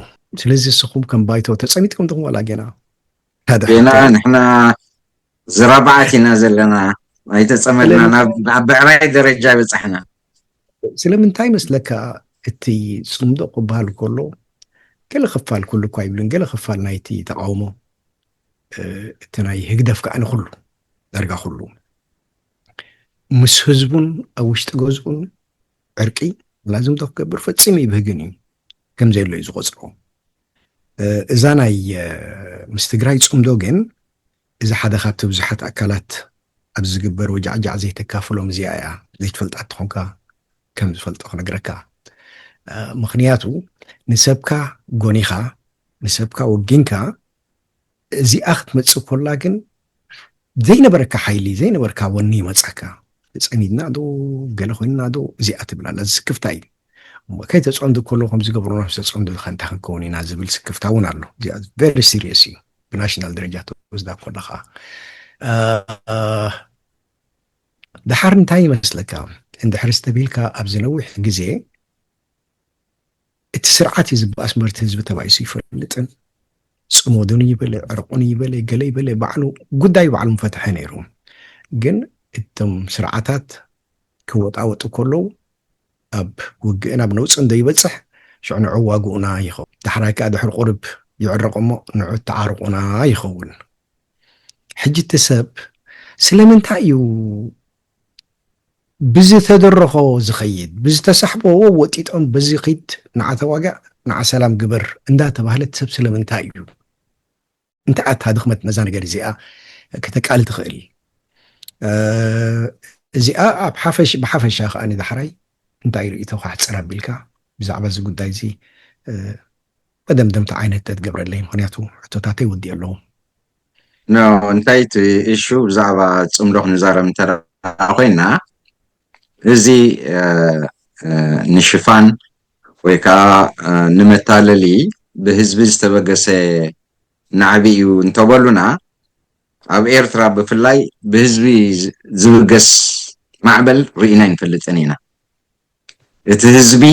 ስለዚ ንስኹም ከም ባይቶ ተፀሚጥኩም ድኹም ዋላ ገና ሓደ ጌና ሕቶ ንሕና ዝራብዓት ኢና ዘለና፣ ኣይተፀመድና ናብ ኣብ ብዕራይ ደረጃ በፃሕና። ስለምንታይ መስለካ? እቲ ፅምዶ ክበሃል ከሎ ገለ ክፋል፣ ኩሉ እኳ ይብልን፣ ገለ ክፋል ናይቲ ተቃውሞ እቲ ናይ ህግደፍ ከዓ ንኩሉ ዳርጋ ኩሉ ምስ ህዝቡን ኣብ ውሽጢ ገዝኡን ዕርቂ ላዝምቶ ክገብር ፈፂሙ ይብህግን እዩ፣ ከም ዘየሎ እዩ ዝቆፅሮ። እዛ ናይ ምስ ትግራይ ፅምዶ ግን እዚ ሓደ ካብቲ ብዙሓት ኣካላት ኣብዚ ዝግበር ወጃዕጃዕ ዘይተካፍሎም እዚኣ እያ። ዘይትፈልጣ እንተኾንካ ከም ዝፈልጦ ክነግረካ። ምኽንያቱ ንሰብካ ጎኒኻ፣ ንሰብካ ወጊንካ እዚኣ ክትመፅእ ኮላ ግን ዘይነበረካ ሓይሊ፣ ዘይነበርካ ወኒ ይመፀካ። ተፀሚድና ዶ፣ ገለ ኮይንና ዶ፣ እዚኣ ትብል ኣላ። እዚ ስክፍታ እዩ። እሞ ከይተፀምዱ ከሎ ከም ዝገብሩና ምስ ተፀምዱ ከ እንታይ ክንከውን ኢና ዝብል ስክፍታ እውን ኣሎ። እዚኣ very serious እዩ። ብናሽናል ደረጃ ተወስዳ ኮላ ከዓ ደሓር እንታይ ይመስለካ? እንድሕር ዝተቢልካ ኣብዚ ነዊሕ ግዜ እቲ ስርዓት እዩ ዝበኣስ ምርት ህዝቢ ተባኢሱ ይፈልጥን፣ ፅሞዱን ይበለ፣ ዕርቁን ይበለ፣ ገለ ይበለ፣ ባዕሉ ጉዳይ ባዕሉ ምፈትሐ ነይሩ። ግን እቶም ስርዓታት ክወጣወጡ ከለዉ ኣብ ውግእን ኣብ ነውፅን ዘይበፅሕ ሽዑ ንዑ ዋግኡና ይኸውን። ዳሕራይ ከዓ ድሕሪ ቁርብ ይዕረቕ እሞ ንዑ ተዓርቑና ይኸውን። ሕጂ እቲ ሰብ ስለምንታይ እዩ ብዝተደረኾ ዝኸይድ፣ ብዝተሳሕቦ ወጢጦም በዚ ኺድ ንዓ ተዋጋእ ንዓ ሰላም ግበር እንዳተባህለ እቲ ሰብ ስለምንታይ እዩ እንታይ ኣታ ድኽመት ነዛ ነገር እዚኣ ከተቃል ትኽእል? እዚኣ ኣብ ሓፈሽ ብሓፈሻ ከኣ ንዳሕራይ እንታይ ርእይቶ ካሕፅር ኣቢልካ ብዛዕባ እዚ ጉዳይ እዚ መደምደምቲ ዓይነት ተትገብረለይ፣ ምክንያቱ ሕቶታተይ ወዲኦ ኣለዉ። ኖ እንታይ እቲ ኢሹ ብዛዕባ ፅምዶ ክንዛረብ እንተ ኮይና፣ እዚ ንሽፋን ወይ ከዓ ንመታለሊ ብህዝቢ ዝተበገሰ ናዕቢ እዩ እንተበሉና፣ ኣብ ኤርትራ ብፍላይ ብህዝቢ ዝብገስ ማዕበል ርኢና ኣይንፈልጥን ኢና። እቲ ህዝቢ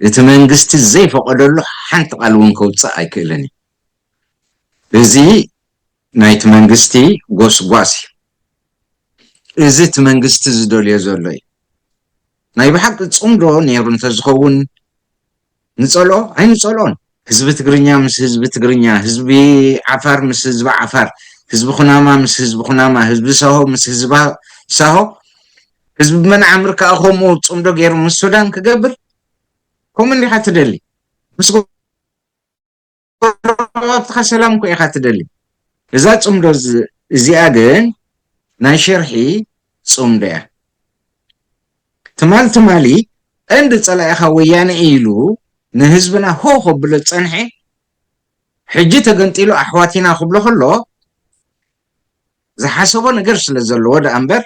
እቲ መንግስቲ ዘይፈቐደሉ ሓንቲ ቃል እውን ከውፅእ ኣይክእልን እዩ። እዚ ናይቲ መንግስቲ ጎስጓስ እዩ። እዚ እቲ መንግስቲ ዝደልዮ ዘሎ እዩ። ናይ ብሓቂ ፅምዶ ነይሩ እንተዝኸውን ንፀልኦ ኣይንፀልኦን። ህዝቢ ትግርኛ ምስ ህዝቢ ትግርኛ፣ ህዝቢ ዓፋር ምስ ህዝቢ ዓፋር፣ ህዝቢ ኩናማ ምስ ህዝቢ ኩናማ፣ ህዝቢ ሳሆ ምስ ህዝቢ ሳሆ፣ ህዝቢ መን ዓምር ከዓ ከምኡ ፅምዶ ገይሩ ምስ ሱዳን ክገብር ከምኡ እንዲኻ ትደሊ። ምስ ጎረባብትኻ ሰላም እኮ ኢኻ ትደሊ። እዛ ፅምዶ እዚኣ ግን ናይ ሽርሒ ፅምዶ እያ። ትማል ትማሊ ቀንዲ ፀላኢኻ ወያነ ኢሉ ንህዝብና ሆ ከብሎ ዝፀንሐ ሕጂ ተገንጢሉ ኣሕዋቲና ክብሎ ከሎ ዝሓሰቦ ነገር ስለ ዘለዎ ደኣ እምበር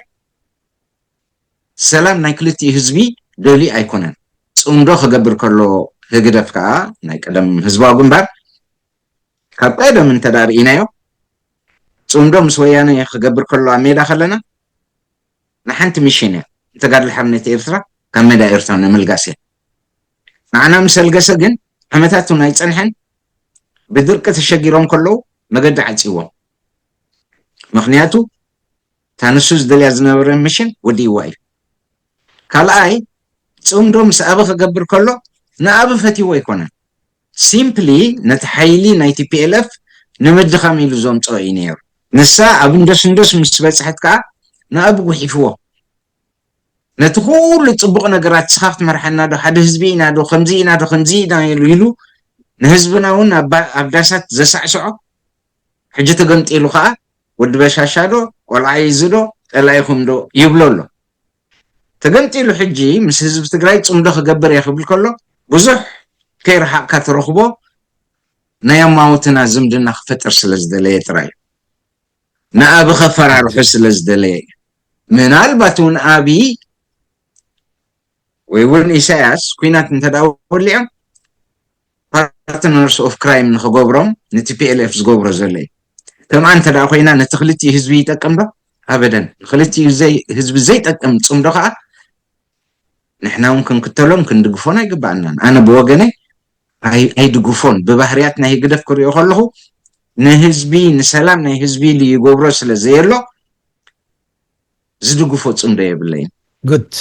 ሰላም ናይ ክልቲኡ ህዝቢ ደልዩ ኣይኮነን። ፅምዶ ክገብር ከሎ ህግደፍ ከዓ ናይ ቀደም ህዝባዊ ግንባር ካብ ቀደም እንተ ደኣ ርኢናዮ ፅምዶ ምስ ወያነ ክገብር ከሎ ኣብ ሜዳ ከለና ንሓንቲ ሚሽን እያ ንተጋድሎ ሓርነት ኤርትራ ካብ ሜዳ ኤርትራ ንምልጋስ እያ። ንዓና ምስ ኣልገሰ ግን ዓመታት እውን ኣይፀንሐን። ብድርቂ ተሸጊሮም ከለዉ መገዲ ዓፂዎም። ምክንያቱ እታ ንሱ ዝደልያ ዝነበረ ሚሽን ወዲእዋ እዩ። ካልኣይ ፅምዶ ምስ ኣቢ ክገብር ከሎ ንኣቢ ፈትይዎ ኣይኮነን። ሲምፕሊ ነቲ ሓይሊ ናይ ቲፒኤልኤፍ ንምድኻም ኢሉ ዘምፅኦ እዩ ነይሩ። ንሳ ኣብ እንደስንደስ ምስ በፅሐት ከዓ ንኣቢ ጉሒፍዎ። ነቲ ኩሉ ፅቡቕ ነገራት ንስኻ ክትመርሓና ዶ፣ ሓደ ህዝቢ ኢና ዶ፣ ከምዚ ኢና ዶ፣ ከምዚ ኢና ኢሉ ኢሉ ንህዝብና እውን ኣብ ባ- ኣብ ዳሳት ዘሳዕስዖ ሕጂ ተገምጢሉ ከዓ ወዲ በሻሻ ዶ ቆልዓ ይዚ ዶ ጠላኢኹም ዶ ይብሎ ኣሎ። ተገምጢሉ ሕጂ ምስ ህዝቢ ትግራይ ፅምዶ ክገብር እየ ክብል ከሎ ብዙሕ ከይረሓቕካ ትረኽቦ ናይ ኣማውትና ዝምድና ክፈጥር ስለ ዝደለየ ጥራይ እዩ። ንኣቢ ከፈራርሑ ስለ ዝደለየ እዩ። ምናልባት እውን ኣቢ ወይ እውን ኢሳያስ ኩናት እንተ ደኣ ወሊዖም ፓርትነርስ ኦፍ ክራይም ንክገብሮም ንቲ ፒኤልኤፍ ዝገብሮ ዘሎ እዩ። ከምኣ እንተ ደኣ ኮይና ነቲ ክልቲኡ ህዝቢ ይጠቅም ዶ? ኣበደን። ንክልቲኡ ዘይ- ህዝቢ ዘይጠቅም ፅምዶ ከዓ ንሕና እውን ክንክተሎን ክንድግፎን ኣይግባኣናን። ኣነ ብወገነይ ኣይ- ኣይድግፎን። ብባህርያት ናይ ህግደፍ ክሪኦ ከለኹ ንህዝቢ ንሰላም ናይ ህዝቢ ኢሉ ይገብሮ ስለ ዘየሎ ዝድግፎ ፅምዶ የብለይን። ጉድ።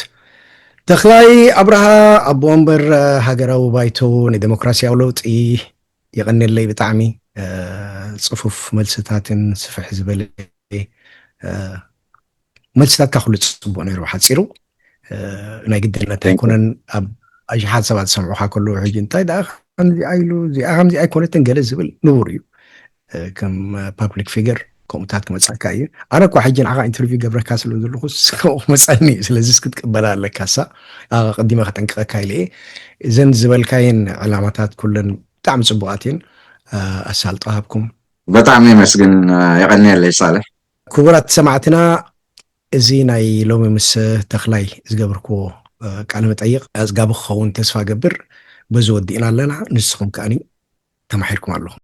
ተኽላይ ኣብርሃ፣ ኣቦ ወንበር ሃገራዊ ባይቶ ንዴሞክራሲያዊ ለውጢ፣ የቐንየለይ ብጣዕሚ። ጽፉፍ መልስታትን ስፍሕ ዝበለ መልስታትካ ኩሉ ጽቡቕ ነይሩ። ብሓጺሩ ናይ ግድነት ኣይኮነን። ኣብ ኣሽሓት ሰባት ዝሰምዑኻ ከለዉ ሕጂ እንታይ ደኣ ከምዚ ኣይሉ፣ እዚኣ ከምዚ ኣይኮነትን ገለ ዝብል ንቡር እዩ። ከም ፓብሊክ ፊገር ከምኡታት ክመጻካ እዩ። ኣነ እኳ ሕጂ ንዓኻ ኢንተርቪው ገብረካ ስለ ዘለኹ ከምኡ ክመጸኒ እዩ። ስለዚ ክትቅበላ ኣለካ። ሳ ኣቐዲመ ከጠንቅቐካ ኢለ እየ። እዘን ዝበልካየን ዕላማታት ኩለን ብጣዕሚ ጽቡቓት እየን። ኣሳልጦ ሃብኩም። በጣዕሚ የመስግን። የቐንየለይ ሳልሕ። ክቡራት ሰማዕትና፣ እዚ ናይ ሎሚ ምስ ተኽላይ ዝገብርክዎ ቃለ መጠይቕ ኣጽጋቢ ክኸውን ተስፋ ገብር። በዚ ወዲእና ኣለና። ንስኹም ከኣኒ ተማሒርኩም ኣለኹም።